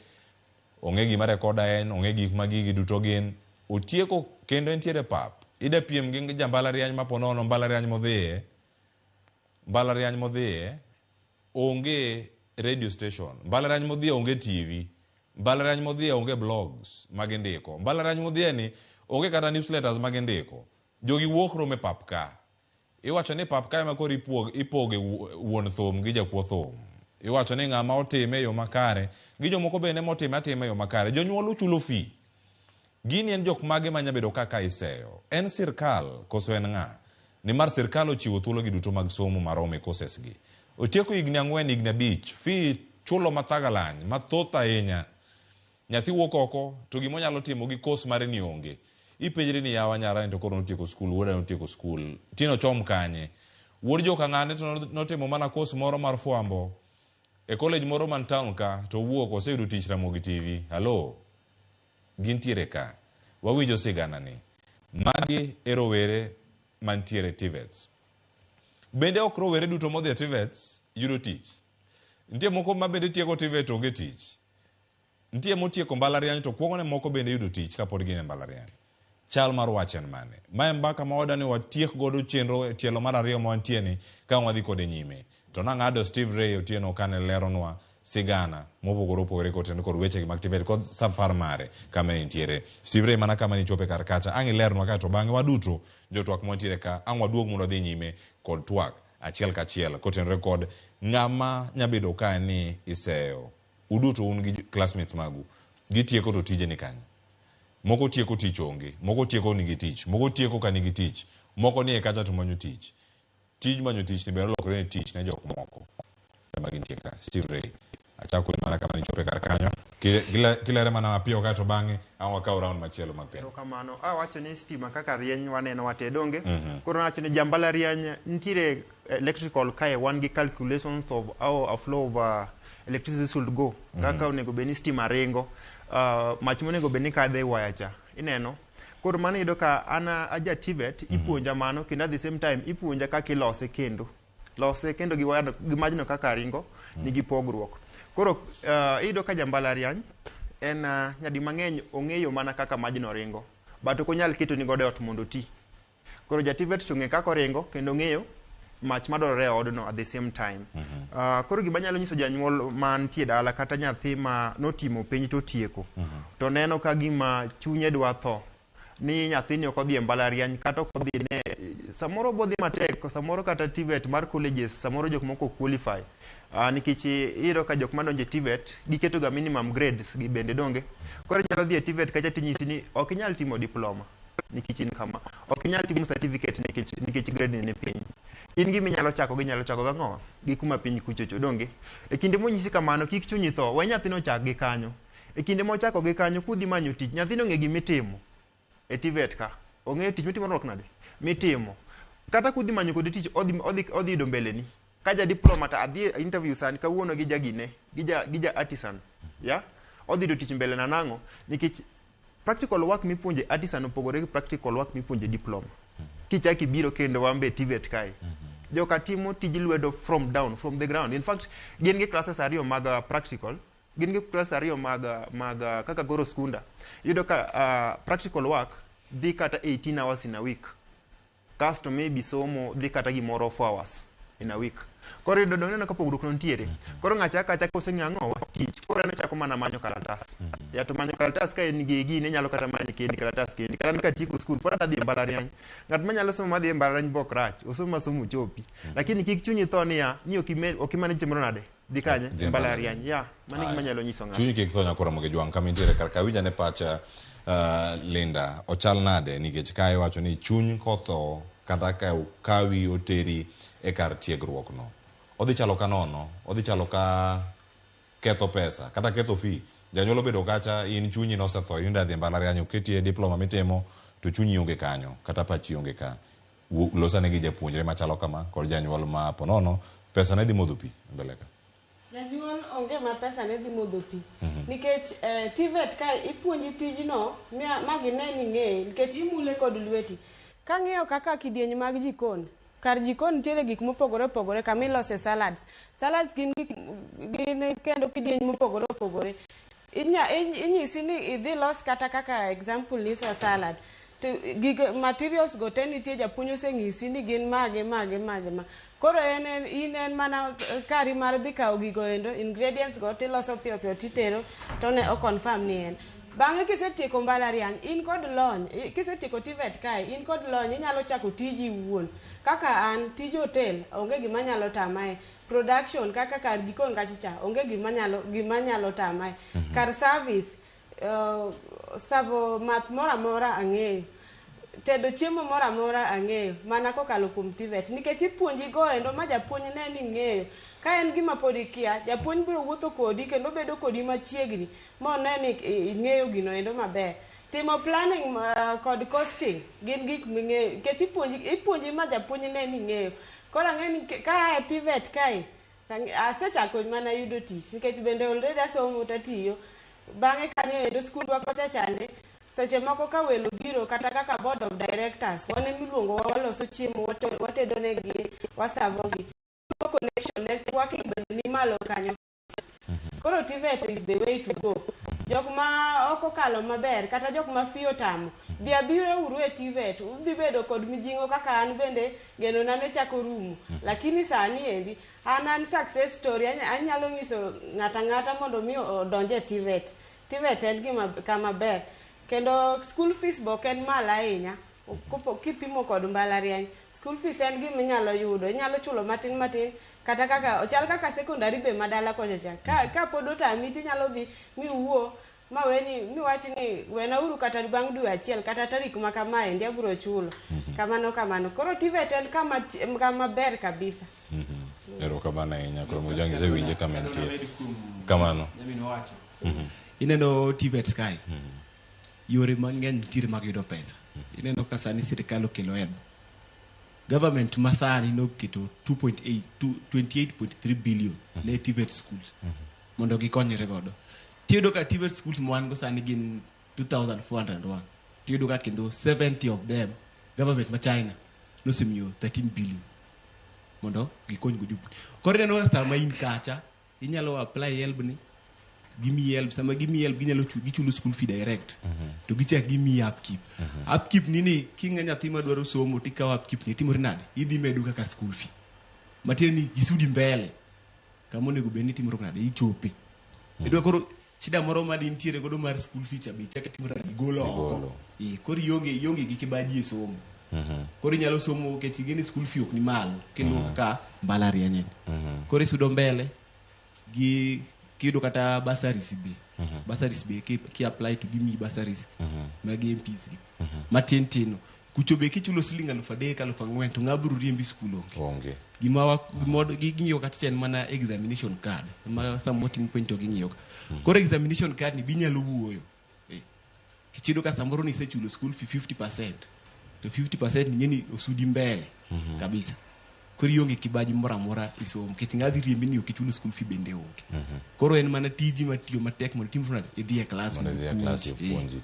S3: ong'e gima rekoda en, ong'e gik ma gigi duto gin. Otieko kendo entiere pap. Ida piem gi jambalariany ma ponono mbalariany modhiye, mbalariany modhiye onge radio station, mbalariany modhiye onge TV, mbalariany modhiye onge blogs magindiko, mbalariany modhiye ni onge kata newsletters magindiko. Jogi wuok rome pap ka. Iwacho ni pap ka ema koro ipoge wuon thum gi jakuo thum. Iwacho ni ng'ama otime e yo makare gi jomoko bende motime atima e yo makare. Jonyuol ochulo fee. Gini en jok mage manya bedo kaka iseyo? En sirkal koso en ng'a? Nimar sirkal ochiwo thuolo gi duto mag somo marom e courses gi. Otieko higni 4, higni 5, fee chulo mathagalany, mathoth ahinya. Nyathi wuok oko to gima onyalo timo gi course mare ni onge. Ipenjri ni yawa nyara ni to koro notieko skul, wuoda notieko skul. Tino chom kanye? Wuod joka ng'ane to notimo mana course moro mar fwambo e college moro man town ka to owuok oseyudo tich Ramogi TV. Hello? Gintiere ka. Wawinjo sigana ni. Magi e rowere mantiere TVETs. Bende ok rowere duto modhi e TVETs yudo tich. Nitie moko ma bende tieko TVET onge tich. Nitie motieko mbalariany to kuongo ne moko bende yudo tich kapod gin e mbalariany. Chal mar wach en mane? Mae mbaka ma wadwa ni watiek godo chenro e tielo mar ariyo ma wantie ni ka wadhi kode nyime. To nang'ado Steve Ray Otieno kane leronwa sigana mopogore opogore kotenore kod wechegi mag TVET kod safar mare kama entiere. Steve Ray mana kama nichope kar kacha, ang' ilernwa kae to bang'e waduto jotwak mwantiere ka ang' waduog mondo wadhi nyime kod twak achiel kachiel kotenore kod ng'ama nyabedo ka ni iseyo. Uduto un gi classmates magu, gitieko to tije ni kanye? Moko tieko tich onge, moko tieko nigi tich, moko tieko ka nigi tich, moko nie kacha to manyo tich. Tij manyo tich ni bende olokore ni tich ne jok moko ema gintie ka. Steve Ray, achako mana kama nichope kar kanyo. Kilere mana mapiyo kae to bang'e ang' wakaw round machielo mag penjo.
S8: Erokamano. Awacho ni stima kaka rieny waneno wate donge. Koro nawacho ni jambalariany nitiere electrical kae wan gi calculations of how a flow of electricity should go. Kaka onego bed ni stima ringo. Mach monego bed ni kadho e waya cha. Ineno? Koro mano iyudo ka an aja TVET ipuonja mano kendo at the same time ipuonja kaka ilose kendo. Lose kendo gi waya gi majno kaka ringo nigi pogruok. Koro iyudo ka jambalariany en nyadi mang'eny ong'eyo mana kaka majno ringo. But ok onyal keto ni godo e ot mondo oti. Koro ja TVET to ong'eyo kaka oringo kendo ong'eyo mach madwarore e odno at the same time. Koro gima anyalo nyiso janyuol mantie dala kata nyathi ma notimo penj to otieko to neno ka gima chunye dwa tho ni nyathini ok odhi e mbalariany kata ok odhi ne samoro bodhi matek samoro kata TVET mar colleges samoro jok moko ok qualify nikech iyudo ka jok madonjo e TVET giketo ga minimum grades gi bende donge koro inyalo dhi e TVET kacha tinyisi ni ok inyal timo diploma nikech in kama ok inyal timo certificate nikech grade ni ni piny in gima inyalo chako gi inyalo chako gang'o gi kuma piny kuchocho donge e kinde monyisi kamano kik chunyi tho we nyathino ochak gi kanyo e kinde mochako gi kanyo kudhi manyo tich nyathino ong'e gimitimo e TVET ka ong'eyo tich mitimo rok nade mitimo kata kudhi manyo kode tich odhi yudo mbeleni ka ja diploma to adhi e interview sani kawuono gi jagine gi ja artisan ya odhi yudo tich mbele na nang'o nikech practical work mipuonje artisan opogore gi practical work mipuonje diploma kichak ibiro kendo wan be TVET kae joka timo tij lwedo from down from the ground in fact gin gi classes ariyo mag practical gin gi classes ariyo mag kaka goro skunda iyudo ka practical work dhi kata 18 hours in a week kasto maybe somo dhi kata gimoro 4 hours in a week koro iyudo donge ineno ka pogruok no nitiere koro ng'acha kacha koseng'eyo ang'owa tich koro en ochako mana manyo kalatas ya to manyo kalatas ka en gi gini inyalo kata manyo kendi kalatas kendi kata an katieko skul pod adhi e mbalariany ng'at manyalo somo madhi e mbalariany bok rach osomo masomo ochopi lakini kik chunyi tho niya ni ok imanage timoro nade dhi kanye
S3: Dhi e
S8: mbalariany ya mano e gima anyalo nyiso ng'ato
S3: Chunyi kik tho nyakora Ramogi Jwang' kama intiere kar ka winj ane pacha Linda ochal nade nikech ka iwacho ni chuny kotho kata ka okawi oteri e kar tiegruok no odhi chalo ka nono odhi chalo ka ketho pesa kata ketho fee janyuol obedo kacha in chunyi nosetho in idhi e mbalariany oketi e diploma mitimo to chunyi onge kanyo kata pachi onge ka losane gi japuonjre machalo kama kod janyuol ma ponono pesa ne dhi modho pi mbele ka
S1: Janyuol onge ma pesa ne dhi modho pi. Nikech TVET ka ipuonji tijno ma gine ni ing'eye nikech imule kod lweti. Kang'iyo kaka kidieny mag jikon, kar jikon nitiere gik mopogore opogore kama ilose salads. Salads gin gik gin kendo kidieny mopogore opogore. Inyisi ni idhi los kata kaka example nyisowa salad. To gig materials go te nitie japuonj oseng'isi ni gin mage mage mage ma. Koro en in en mana kari mar dhi kawo gigo endo ingredients go tiloso piyo piyo titero to ne o confirm ni en. Bang'e kisetieko mbalariany in kod lony, kisetieko TVET kae in kod lony inyalo chako tiji iwuon. Kaka an tij hotel onge gima nyalo tamae. Production kaka kar jikon kacha cha onge gima nyalo tamae. Kar service savo math moro amora ang'eyo. Tedo chiemo moro amora ang'eyo mana kokalo kuom TVET nikech ipuonji go endo ma japuonj ne ni ing'eyo. Ka en gima pod ikia, japuonj biro wuotho kodi kendo bedo kodi machiegni mone ni ing'eyo gino endo maber. Timo planning kod costing gin gik ming'eyo nikech ipuonji ma japuonj ne ni ing'eyo. Koro ang'e ni ka aa e TVET kae asechako mana yudo tich nikech bende already asomo tatiyo. Bang'e kanyo endo skundwa kocha chande seche moko ka welo biro kata kaka board of directors wan emiluongo waloso chiemo watedo negi wasavogi. Connection networking bende ni malo kanyo. Koro TVET is the way to go. Jok ma ok okalo maber kata jok ma fee otamo, bi abiro uru e TVET, udhi bedo kod mijing'o kaka an bende genona ne chako rumo. Lakini sani endi an an success story, anyalo nyiso ng'ato ang'ata mondo mi odonj e TVET. TVET en gima kama ber. Kendo school fees be ok en malo ahinya kipimo kod mbalariany. School fees en gima inyalo yudo, inyalo chulo matin matin kata kaka ochal kaka secondary be madala kocha cha. Ka pod otami tinyalo dhi miwuo maweni miwach ni wenauru kata bang' dwe achiel kata tarik ma kamaendi abiro chulo. Kamano kamano. Koro TVET en kama ber kabisa.
S3: Erokamano ahinya. Koro Mojang isewinje kama entie. Kamano.
S4: Nyamin wacho. Ineno TVET kae. Yore mang'eny nitiere mag yudo pesa. Ineno ka sani sirikal okelo HELB. Government masani noketo 2.8 28.3 billion ne TVET schools mondo gikonyre godo. Tiyudo ka TVET schools ma wan go sani gin 2401. Tiyudo ka kendo 70 of them government ma China nosemiyo 13 billion mondo gikony go jopuonj. Koro ineno ka sama in kacha inyalo apply HELB ni gimiyi HELB sama gimiyi HELB ginyalo gichulo school fee direct to gichak gimiyi upkeep. Upkeep ni ni king'a nyathi madwaro somo tikawo upkeep ni timori nade idhi medo kaka school fee matiende ni gisudi mbele kama onego bed ni timori nade ichope. Idwa koro shida moro ma dintiere godo mar school fee cha be ichak timori nade igolo oko. Koro ionge gi kibaji e somo. Koro inyalo somo nikech ing'e ni school fee ok ni malo kendo kaka mbalariany. Koro isudo mbele gi kiyudo kata bursaries be. Bursaries be ki apply to gimiyi bursaries mag MPs gi. Matin tino. Kucho be kichulo siling 3,000 4,000 to ng'a biro riembi skul onge.
S3: Onge.
S4: Gima ging'iyo kata cha en mana examination card. Ma sama watimo penj to ging'iyo. Koro examination card ni binyalo wuoyo. Kichiyudo ka samoro nisechulo school fee 50%. To 50% ni ng'eni osudi mbele kabisa. Koro ionge kibaji moro amora e somo nikech ng'a dhi riembi ni ok ichulo school fee bende onge. Koro en mana tiji mar tiyo matek mondo itim nade idhi e klas
S3: mondo idhi e klas
S4: opuonji.
S3: Opuonji.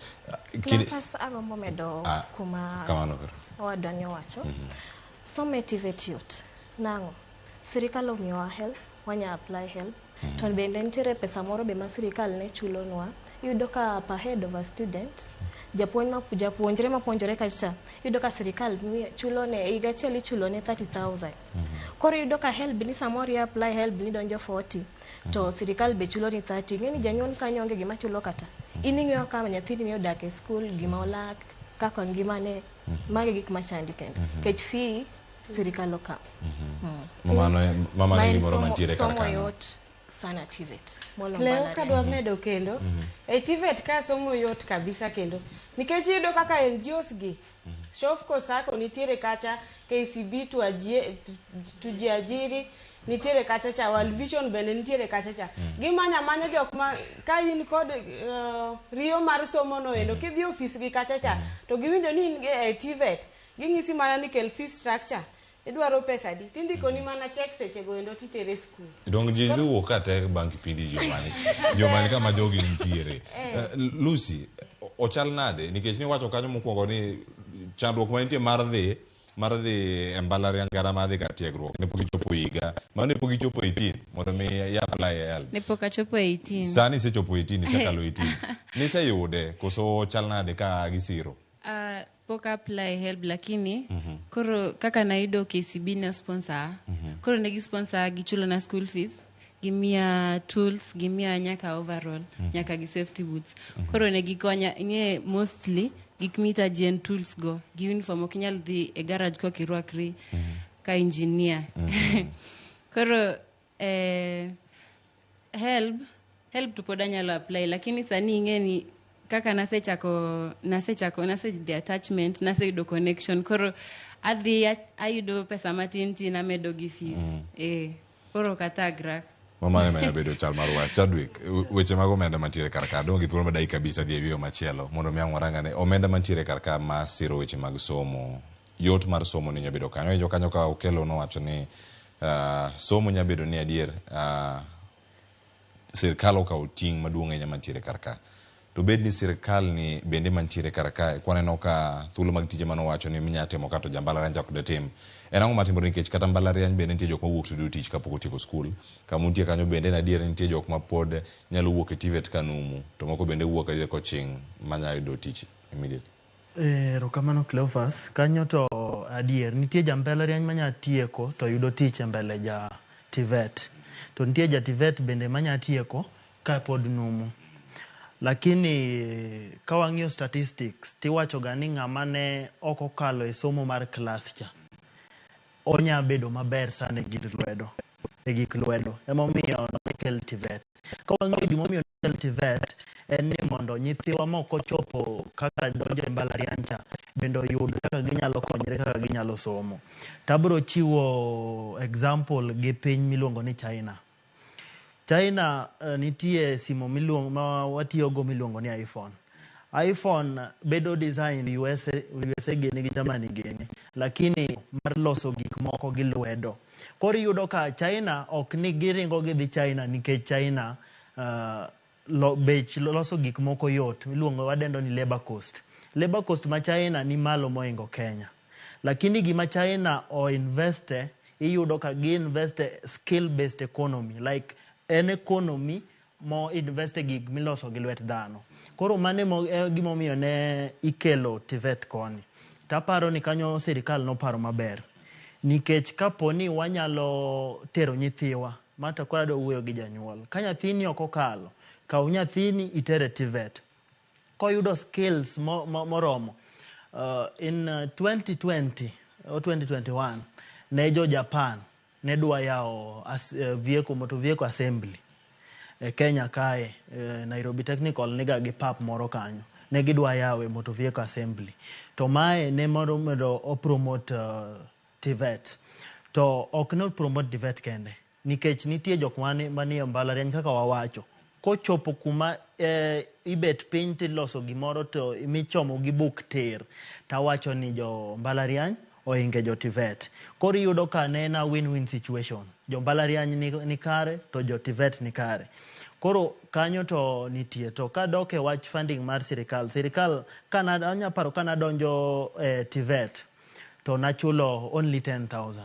S5: Cleophas agombo medo kuma
S3: kamano koro.
S5: owadwa ni owacho. Somo e TVET yot. Nang'o? Sirikal omiyowa HELB, wanya apply HELB. To bende nitiere pesa moro be ma sirikal ne chulonwa. Iyudo ka per head of a student, japuonjre mapuonjore kacha, iyudo ka sirikal chulone, higa achiel ichulone 30,000. Koro iyudo ka HELB ni samoro i apply HELB ni donjo 40, to sirikal be chuloni 30. Ing'e ni janyuol kanyo onge gima chulo kata. In ing'iyo ka nyathini ni odak e skul, gima olak, kaka ngimane, magi gik machandi kendo. Nikech fee sirikal okawo.
S3: Mamano
S5: Ma en
S3: gimoro mantiere kar
S5: somo
S3: kanyo.
S5: yot sana TVET. Molo
S1: Cleo
S5: mbalariany.
S1: kadwa medo kendo e TVET ka somo yot kabisa kendo nikech iyudo kaka NGOs gi Shofco Sacco nitiere kacha, KCB tujiajiri nitiere kacha cha, World Vision bende nitiere kacha cha. Gimanya manya jok ma ka in kod riyo mar somo no endo kidhi ofis gi kacha cha to giwinjo ni in e TVET ging'isi mana ni kel fee structure idwaro pesa adi tindiko ni mana check seche go endo titere skul.
S3: Dong ji dhi wuok ka te bang' kipindi jomany kama jogi nitiere. Lucy, ochal nade nikech niwacho kanyo mokwongo ni chandruok manitie mar dhi e mbalariany kata mar dhi kar tiegruok ne pok ichopo higa mano ne pok ichopo 18 mondo mi i apply e HELB.
S9: Ne pok achopo 18.
S3: Sani isechopo 18 isekalo 18. Niseyude koso chal nade ka gisiro?
S9: Pok apply HELB lakini koro kaka nayudo KCB ne sponsor. Koro ne gi sponsor gichulo na school fees, gimiya tools, gimiya nyaka overall, nyaka gi safety boots. Koro ne gikonya ing'e mostly gik mihitaji en tools go gi uniform ok inyal dhi e garage kok irwakri ka engineer. Koro HELB to pod anyalo apply lakini sani ing'e ni kaka nasechako nase the attachment naseyudo connection koro adhi ayudo pesa matin tin amedo gi fees. Koro ok athagra.
S3: Mamano ema bedo chal mar wach. Chadwick, weche mag omenda mantiere kar ka, dong' gi thuolo mar dakika 5 adhi e wiyo machielo mondo mi ang' warangane omenda mantiere kar ka ma siro weche mag somo. Yot mar somo ni nyabedo kanyo. Winjo kanyo ka Okello nowacho ni somo nyabedo ni adier sirikal okawo ting' maduong' ahinya mantiere kar ka. To bed ni sirikal ni bende mantiere kar kae, kwaneno ka thuolo mag tije manowacho ni minya timo ka to jambalariany chak de tim. En ang'o matimore nikech kata mbalariany bende nitie jok mawuok to yudo tich kapok otieko skul. Kama untie kanyo bende en adier ni nitie jok ma pod nyalo wuok e TVET ka numu, to moko bende wuok adier koching' manya yudo tich immediately.
S6: Erokamano Cleophas. Kanyo to adier nitie ja mbalariany manya tieko to yudo tich e mbele ja TVET. To nitie ja TVET bende manya tieko ka pod numu. Lakini ka wang'iyo statistics tiwacho ga ni ng'ama ne ok okalo e somo mar klas cha onya bedo maber sana e gir lwedo, e gik lwedo. Emomiyo nokel TVET. Ka wang'iyo gimomiyo nokel TVET en ni mondo nyithiwa mok ochopo kaka donjo e mbalariany cha bende oyud kaka ginyalo konyre kaka ginyalo somo. Tabro chiwo example gi piny miluongo ni China. China nitie simo miluongo ma watiyogo miluongo ni iPhone. iPhone bedo design USA, USA gini gi Germany gini, lakini mar loso gik moko gi lwedo. Koro iyudo ka China ok ni giringo gidhi China nikech China bech loso gik moko yot, miluongo wadendo ni labor cost. Labor cost ma China ni malo moingo Kenya. Lakini gima China o investe, iyudo ka gi investe skill based economy, like en economy mo investe gik miloso gi lwet dhano. Koro mano e gimomiyo ne ikelo TVET koni. Taparo ni kanyo sirikal noparo maber. Nikech kapo ni wanyalo tero nyithiwa, mata koro adwa wuoyo gi janyuol. Ka nyathini ok okalo, kaw nyathini itere TVET. Koyudo skills moromo. In 2020 or 2021, ne jo Japan ne dwa yawo vehicle, motor vehicle assembly e Kenya kae, Nairobi Technical niga gi pap moro kanyo. Ne gidwa yawe motor vehicle assembly. To mae ne mondo o promote TVET. To ok ne promote TVET kende. Nikech nitie jok manie mbalariany kaka wawacho. Kochopo kuma ibet piny tiloso gimoro to michomo gi buk tir, tawacho ni jo mbalariany oinge jo TVET. Koro iyudo ka ne en a win-win situation. Jo mbalariany ni kare to jo TVET ni kare. Koro kanyo to nitie. To kadok e wach funding mar sirikal, sirikal kana anya paro kana donjo TVET to nachulo only 10,000.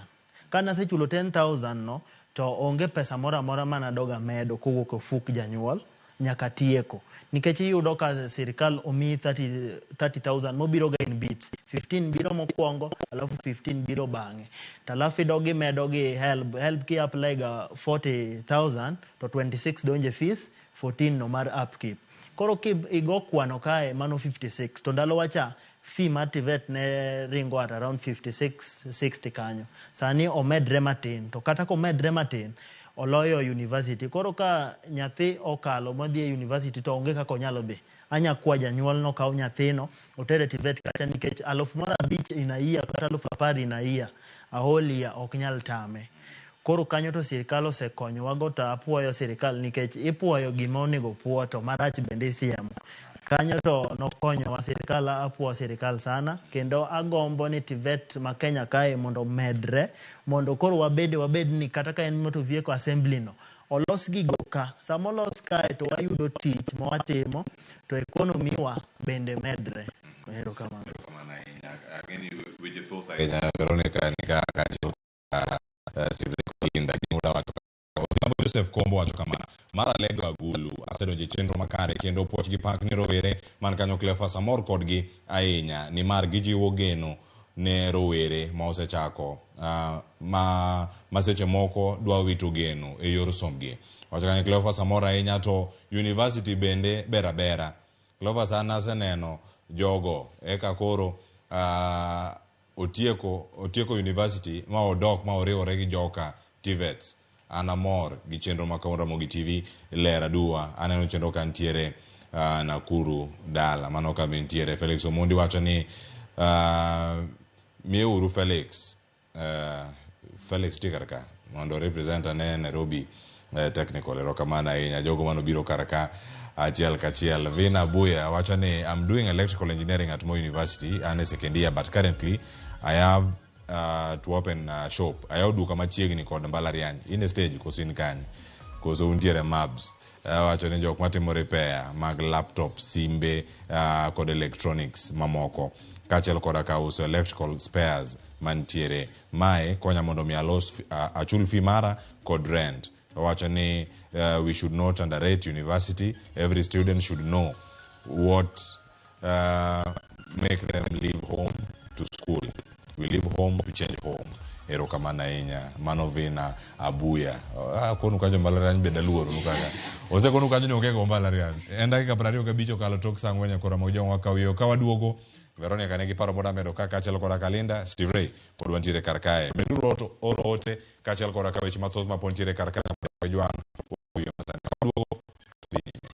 S6: Kanasechulo 10,000 no to onge pesa moro amora manadoga medo kowuok e ofuk janyuol nyaka tieko. Nikech iyudo ka sirikal omiyi 30,000 mobiro ga in bits. 15 biro mokwongo, alafu 15 biro bang'e. To alafu idog imedo gi help. Help ki apply ga 40,000 to 26 donje fees, 14 no mar upkeep. Koro ki igo kwano kae mano 56 to ndalo wacha fee mar TVET ne ringo at around 56, 60 kanyo. Sani omedre matin, to kata komedre matin oloyo university. Koro ka nyathi okalo modhi e university to onge kaka onyalo dhi. Anya kwa janyuol no kaw nyathino otere TVET kacha nikech 5,000 in a year kata 10,000 in a year, a whole year ok nyal tame. Koro kanyo to sirikal osekonyowa to apuoyo sirikal nikech ipuoyo gima onego puo to marach bende isiemo. Kanyo to nokonyowa sirikal, apuo sirikal sana kendo agombo ni TVET ma Kenya kae mondo omedre mondo koro wabed ni kata ka en motor vehicle assembly no olos gigo ka. Sama olos kae to wayudo tich ma watimo to economy wa bende medre. Erokamano.
S3: Erokamano ahinya. Ang'e ni weche thoth ahinya Veronica nika kaachiel Steve Linda gin wacho. Odhiambo Joseph Kombo wacho kama: mar Alego Agulu asedonjo e chenro makare kendo puoch gi pak ni rowere man kanyo Cleophas amor kodgi ahinya nimar gijiwo geno ne rowere ma osechako ma seche moko dwa wito geno e yor sombgi. Wacho kanyo Cleophas amor ahinya to university bende ber abera. Cleophas an aseneno jogo eka koro otieko university ma odok ma oriwore gi joka TVET. An amor gi chenro ma kawuono Ramogi TV ler aduwa. Aneno chenro ka nitiere Nakuru dala. Mano ka be nitiere. Felix Omondi wacho ni miyeuru Felix. Felix nitie kar ka mondo represent ane Nairobi Technical. Erokamano ahinya jogo manobiro kar ka achiel kachiel. Vina Buya wacho ni I'm doing electrical engineering at Moi University an e second year but currently I have to open a shop. Ayawo duka machiegni kod mbalariany. In e stage koso in kanye? Koso untiere Mabs? Wacho ni jok matimo repair mag laptop, simbe kod electronics mamoko kaachiel koda ka uso electrical spares mantiere. Mae konya mondo mi alos achul fee mara kod rent. Owacho ni we should not underrate university. Every student should know what make them leave home to school. We leave home to change home. Erokamano ahinya. Mano Vina Abuya. Konu kanyo mbalariany bende aluoro nu kaka. Osekonu kanyo ni onge go mbalariany. En dakika 25 okalo tok saa 4 koro Ramogi wakaw yo ka waduogo. Veronica nigi paro moda medo ka kaachiel koda Kalinda, Steve Ray pod wantiere kar kae. Meduru oro ote kaachiel koda ka weche mathoth ma pod nitiere kar kae Jwang' wuoyo masani. Ka waduogo dhi nyime.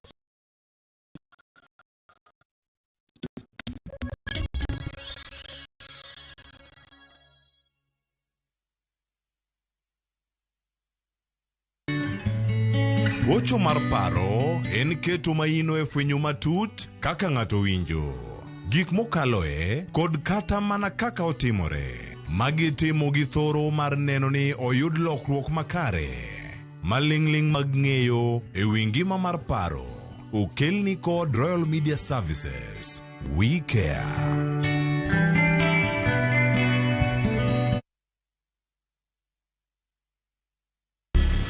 S7: Gocho mar paro en keto maino e fwenyo matut kaka ng'ato winjo, gik mokaloe kod kata mana kaka otimore. Magi timo gi thoro mar neno ni oyud lokruok makare. Maling'ling' mag ng'eyo e wi ngima mar paro okelni kod Royal Media Services. We care.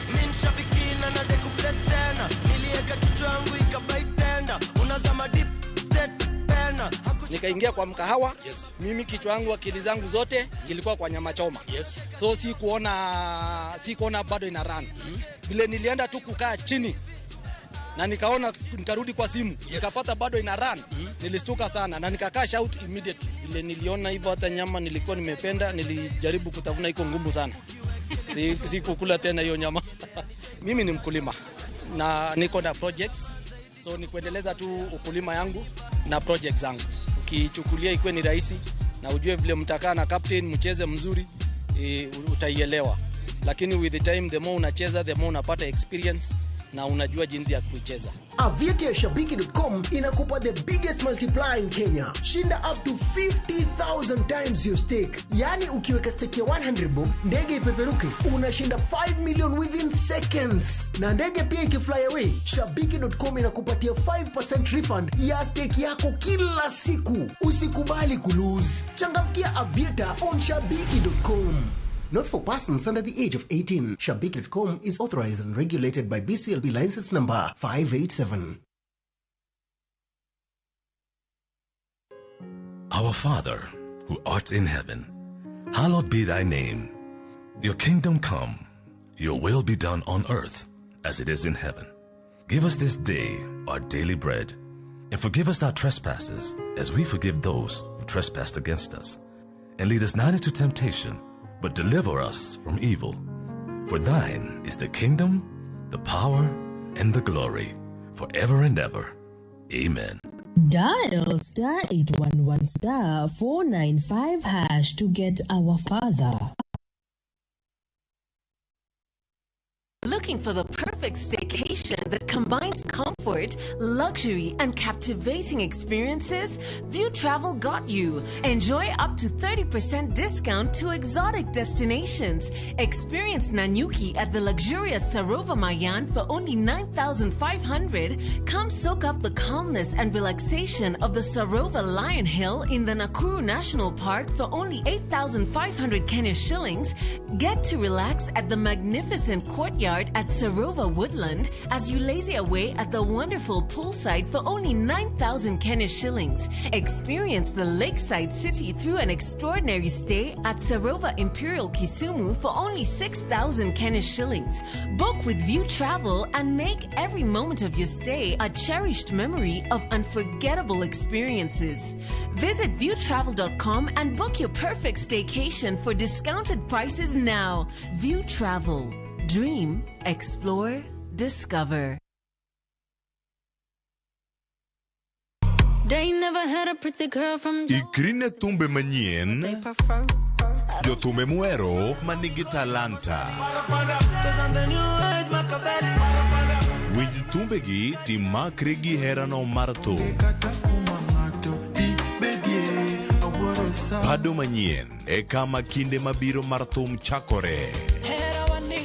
S10: Mi nshabiki na nade kubless tena. Nilieka kichwa yangu ikabai tena. Unazama deep state tena.
S11: Nikaingia kwa mkahawa. Mimi kichwa yangu, akili zangu zote ilikuwa kwa nyama choma. So sikuona bado ina run. Vile nilienda tu kukaa chini na nikaona, nikarudi kwa simu, nikapata bado ina run. Nilistuka sana na nika cash out immediately. Vile niliona hivyo, hata nyama nilikuwa nimependa, nilijaribu kutafuna, iko ngumu sana. Si kukula tena hiyo nyama. Mimi ni mkulima na niko na projects, so ni kuendeleza tu ukulima yangu na projects zangu. Ukichukulia ikuwe ni rahisi na ujue vile mtakaa na captain mcheze mzuri, utaielewa. Lakini with the time, the more unacheza, the more unapata experience na unajua jinsi ya kuicheza.
S18: Aviator ya Shabiki.com inakupa the biggest multiplier in Kenya. Shinda up to 50,000 times your stake. Yani ukiweka stake ya 100 bob, ndege ipeperuke, unashinda 5 million within seconds. Na ndege pia ikifly away, Shabiki.com inakupatia 5% refund ya stake yako kila siku. Usikubali kulose. Changamkia Aviator on Shabiki.com. Not for persons under the age of 18. Shabiki.com is authorized and regulated by BCLB license number 587.
S12: Our Father, who art in heaven, hallowed be thy name. Your kingdom come, your will be done on earth as it is in heaven. Give us this day our daily bread, and forgive us our trespasses as we forgive those who trespass against us. And lead us not into temptation, but deliver us from evil. For thine is the kingdom, the power, and the glory, forever and ever. Amen.
S25: Dial star 811 star 495 hash to get our father.
S26: Looking for the perfect staycation that combines comfort, luxury, and captivating experiences? View Travel got you. Enjoy up to 30% discount to exotic destinations. Experience Nanyuki at the luxurious Sarova Mayan for only 9,500. Come soak up the calmness and relaxation of the Sarova Lion Hill in the Nakuru National Park for only 8,500 Kenya shillings. Get to relax at the magnificent courtyard at Sarova Woodland as you lazy away at the wonderful poolside for only 9,000 Kenya shillings. Experience the lakeside city through an extraordinary stay at Sarova Imperial Kisumu for only 6,000 Kenya shillings. Book with View Travel and make every moment of your stay a cherished memory of unforgettable experiences. Visit viewtravel.com and book your perfect staycation for discounted prices now. View Travel. Dream, explore, discover.
S27: They never had a pretty girl from
S7: Ikri ne thumbe manyien, jothumbe muhero manigi talanta. Winj thumbegi timakri gi herano mar thum. Bado manyien e kama kinde mabiro mar thum chakore.
S28: Hera wani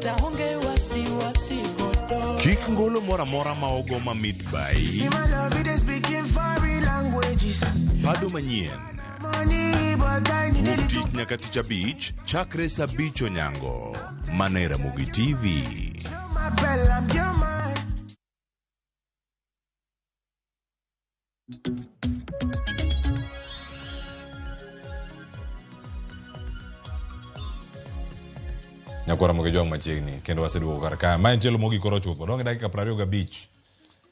S28: taonge wasiwasi kodo.
S7: Kik ngolo moro amora ma ogo mamit bai.
S2: See my love, it is speaking foreign languages.
S7: Pado manyien.
S2: Money, but I need
S7: Wuok
S2: it.
S7: tich nyaka tich abich chakre sa abich onyango. Mana e Ramogi TV.
S2: My bell, I'm your man.
S3: Nyakwara Ramogi Ojwang' machiegni kendo waseduogo kar ka. Ma en tielo mogik koro chutho. Odong' gi dakika 25.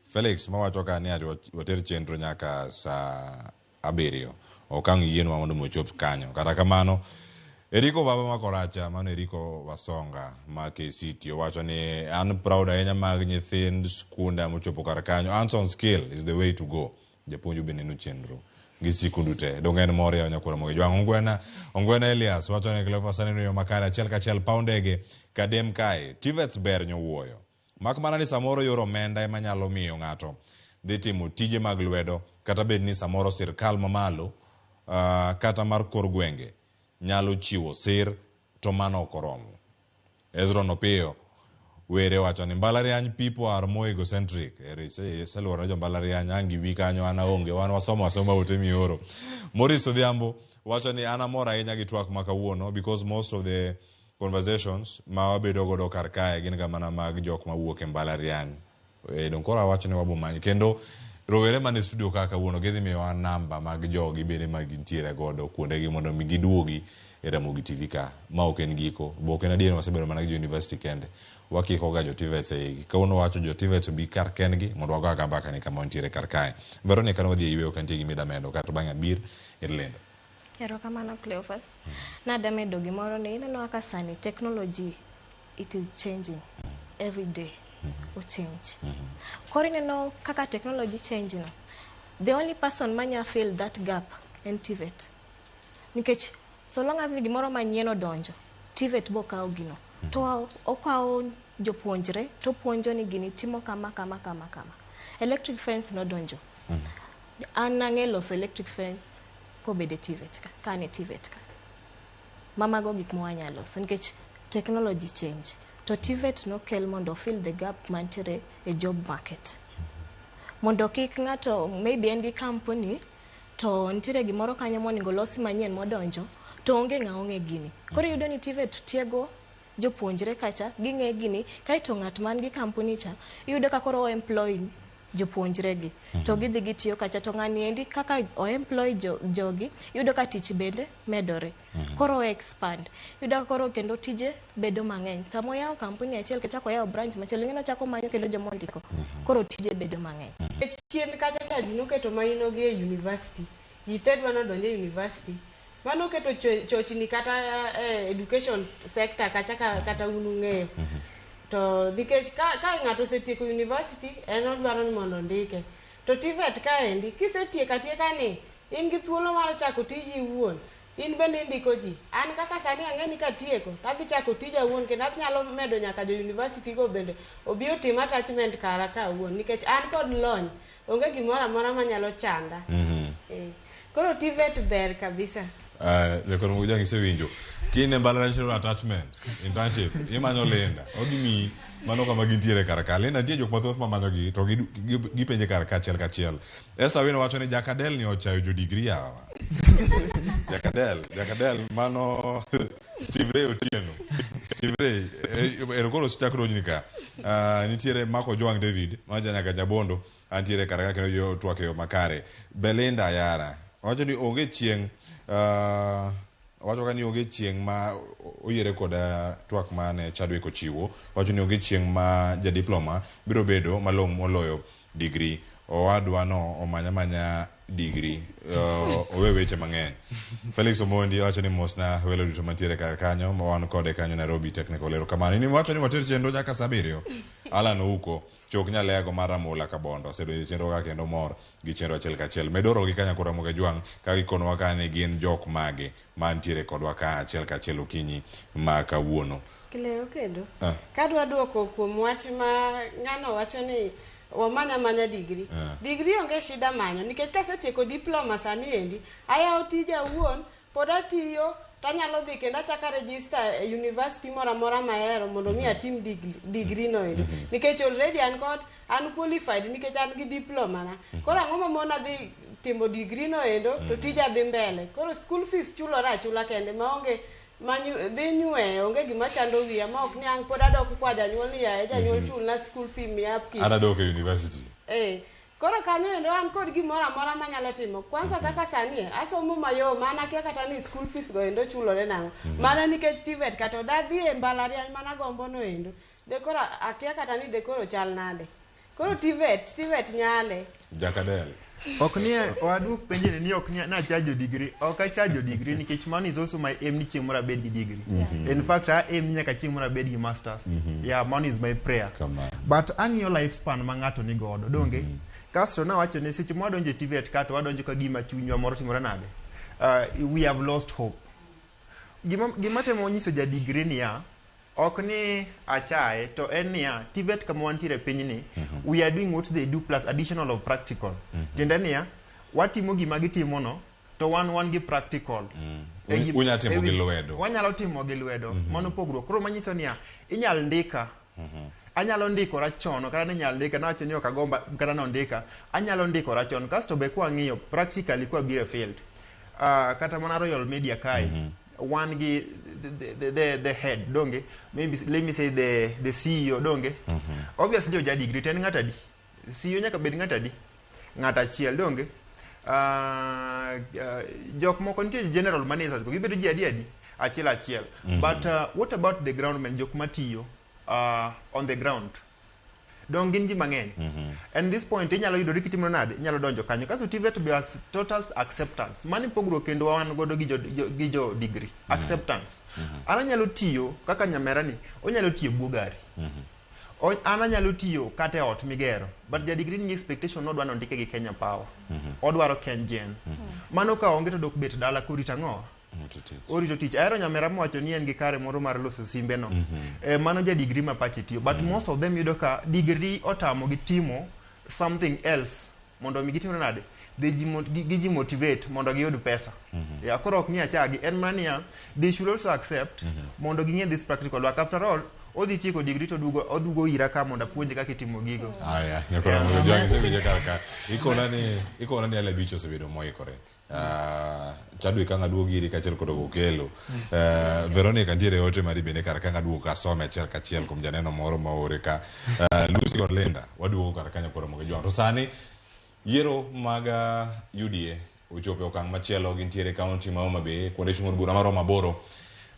S3: Felix mawacho ka ni ati water chenro nyaka saa 7. Ok ang' yienwa mondo mi ochop kanyo. Kata kamano, Eriko baba ma Koracha, mano Eriko Wasonga ma KCT owacho ni an proud ahinya mag nyithind skunda mochopo kar kanyo. Hands-on skill is the way to go. Japuonj be neno chenro gi sikundu te. Donge en mor yawa nyakwar Ramogi Ojwang'. Ongwena, Ongwena Elias wacho ni Cleophas aneno yo makare achiel kachiel paw ndege kadem kae. TVETs ber nyowuoyo. Mak mana ni samoro yor omenda ema nyalo miyo ng'ato dhi timo tije mag lwedo kata bed ni samoro sirkal mamalo kata mar kor gwenge nyalo chiwo sir to mano ok oromo. Ezron Opiyo were wacho ni mbalariany people are more egocentric. Ere iseluoro ne jo mbalariany ang' giwi kanyo an aonge wan wasomo asoma ote mioro. Maurice Odhiambo wacho ni an amor ahinya gi twak ma kawuono because most of the conversations ma wabedo godo kar kae gin ga mana mag jok mawuok e mbalariany. Dong' koro awacho ni wabomanyi kendo rowere man e studio ka kawuono gidhi miyowa namba mag jogi bende ma gintiere godo kuondegi mondo mi giduogi e Ramogi TV ka. Ma ok en giko. Bo ok en adier wasebedo mana gi jo university kende. Wakiko ga jo TVETs e igi. Kawuono wacho jo TVETs obi kar kendgi mondo wago aga mbaka ni kama wantiere kar kae. Veronica ne wadhi e yweyo ka nitie gima ida medo kaeto bang'e abir ir lendo.
S5: Erokamano Cleophas. Nada medo gimoro ni ineno kaka sani technology it is changing every day. O change. Koro ineno kaka technology change no. The only person manya fill that gap en TVET. Nikech so long as ni gimoro manyien odonjo, TVET bo kawo gino. To okawo jopuonjre to puonjo ni gini timo kama kama kama kama. Electric fence nodonjo. An nang'e loso electric fence kobedo e TVET ka, ka an e TVET ka. Mamago gik ma wanyalo loso nikech technology change. To TVET nokel mondo fill the gap mantiere e job market. Mondo kik ng'ato maybe en gi company to nitiere gimoro kanyo monego losi manyien modonjo to onge ng'a ong'e gini. Koro iyudo ni TVET tiego jopuonjre kacha ging'e gini kaeto ng'at man gi company cha iyudo ka koro o employ jopuonjre gi to gidhi gitiyo kacha to ng'ani endi kaka o employ jogi iyudo ka tich bende medore. Koro o expand iyudo ka koro kendo tije bedo mang'eny. Sama oyawo kampuni achiel kichako oyawo branch machielo ing'e ni ochako manyo kendo joma ondiko. Koro tije bedo mang'eny.
S1: Chien kacha ka ji noketo maino gi e university. Ji te dwa nodonj e university. Mano oketo chochni kata education sector kacha kata un ung'eyo. To nikech ka ng'ato osetieko university en odwaro ni mondo ondike. To TVET kaendi kisetieko atieka ni in gi thuolo mar chako tiji iwuon. In bende indiko ji. An kaka sani ang'e ni katieko to adhi chako tija awuon kendo anyalo medo nyaka jo university go bende obi otim attachment kara ka awuon nikech an kod lony onge gimoro amora manyalo chanda. Koro TVET ber kabisa.
S3: Jakor Ramogi Ojwang' isewinjo. Kine mbalariany attachment, internship, imanyo Linda. Odhi miyi mano kama gintiere kar ka. Linda nitie jok mathoth mamanyogi to gipenje kar ka achiel kachiel. Esther Wino wacho ni Jakadel ni ochayo jo degree yawa. Jakadel mano Steve Ray Otieno. Steve Ray, ero koro chak rochni ka. Nitiere Mark Ojwang' David, ma ja nyaka Jabondo, antiere kar ka kendo jo twak e yo makare. Belinda Ayara wacho ni onge chieng' wacho ka ni onge chieng' ma oyiere kod twak mane Chadwick ochiwo. Wacho ni onge chieng' ma ja diploma biro bedo malong'o moloyo degree. Owadwa no omanya manya degree, owe weche mang'eny. Felix Omondi wacho ni mosna welo duto mantiere kar kanyo ma wan kode kanyo Nairobi Technical. Erokamano. In wacho ni water chenro nyaka saa 7. Alan Ouko chok nyalego mar Ramula Kabondo osedonjo e chenro ka kendo mor gi chenro achiel kachiel. Medoro gi kanya Ramogi Ojwang' ka gikonowa ka ni gin jok mage mantiere kodwa ka achiel kachiel okinyi ma kawuono.
S1: Kileo kendo. Kadwa duoko kuom wach ma ng'ano wacho ni wamanya manya degree. Degree onge shida manyo nikech kasetieko diploma sani endi ayawo tija awuon Pod atiyo tanyalo dhi kendo achako register e university moro amora mahero mondo mi atim degree no endo. Nikech already an kod an qualified nikech an gi diploma na. Koro ang'o mamona dhi timo degree no endo to tija dhi mbele. Koro school fees chulore achula kende maonge dhi nywe onge gima chando wiya ma ok ni ang' pod adok kwa janyuol ni yaye janyuol chulna school fee miya kiny.
S3: An adok e university.
S1: Koro kanyo endo an kod gimoro amora manyalo timo. Kwanza kaka sani asomo mayom an akia kata ni school fees go endo chulore nang'o. Mana nikech TVET kata odadhi e mbalariany mana gombo no endo. De koro akia kata ni de koro chal nade. Koro TVET nyale.
S3: Jakadel.
S8: Ok ni waduok penjeni ni ok ni nachajo degree. Ok achajo degree nikech mano is also my aim ni chieng' moro abed gi degree. In fact, I aim ni nyaka chieng' moro abed gi masters. Yeah, mano is my prayer. But ang'iyo lifespan ma ng'ato ni godo, donge? Kasto nawacho ni seche mwadonjo e TVET ka to wadonjo ka gima chunywa moro timore nade? We have lost hope. Gima temo nyiso ja degree niya, ok ni achaye to en niya, TVET kama wantiere e pinyni, we are doing what they do plus additional of practical. Tiende niya, watimo gima gitimo no, to wan gi practical.
S3: Unyalo timo gi lwedo.
S8: Wanyalo timo gi lwedo. Mano pogruok. Koro manyiso niya, inyal ndika. Anyalo ndikora chon, kata ni inyal ndika, nawacho ni ok agomba kata nondika. Anyalo ndikora chon, kasto be kwang'iyo practically kwabiro e field. Kata mana Royal Media kae, wan gi the head, donge? Maybe let me say the CEO, donge? Obviously oja degree to en ng'at adi? CEO nyaka bed ng'at adi? Ng'at achiel, donge? Jok moko nitie general managers go gibedo ji adi adi? Achiel achiel. But what about the groundmen, jok matiyo on the ground? Dong gin ji mang'eny. And this point inyalo yudori kitimo nade? Inyalo donjo kanyo. Kasto TVET be has total acceptance. Mani pogruok kendo wan godo gi jo degree. Acceptance. An anyalo tiyo kaka nyamera ni, onyalo tiyo bwo gari. An anyalo tiyo kata e ot migero. But ja degree nigi expectation nodwa nondike gi Kenya Power. Odwaro KenGen. Mano ka onge to dok bet dala korito ang'o? Orito tich. Ahero nyamera mowacho ni en gi kare moro mar loso simbe no. Mano ja degree ma pache tiyo. But most of them yudo ka degree otamo gi timo something else mondo mi gitimre nade? Giji motivate mondo giyud pesa. Yeah, koro ok ni achagi. En mana niya, they should also accept mondo ging'e this practical work. After all, odhi tieko degree to oduogo ira ka mondo apuonje kaka itimo gigo.
S3: Aya, nyakora mondo jwangi sewinje kar ka. Ikona ni Ale Beach osebedo moikore. Chadwick ang' aduogo iri kaachiel kod Okelo. Veronica nitiere ote mari bende kar ka ang' aduogo kasome achiel kachiel kuom janeno moro ma oore ka. Lucy kod Linda waduogo kar kanyo koro mondo gijuang'. To sani yiero mag UDA ochopo e okang' machielo, gintiere e kaunti ma Homa Bay kuonde chung' od bura maromo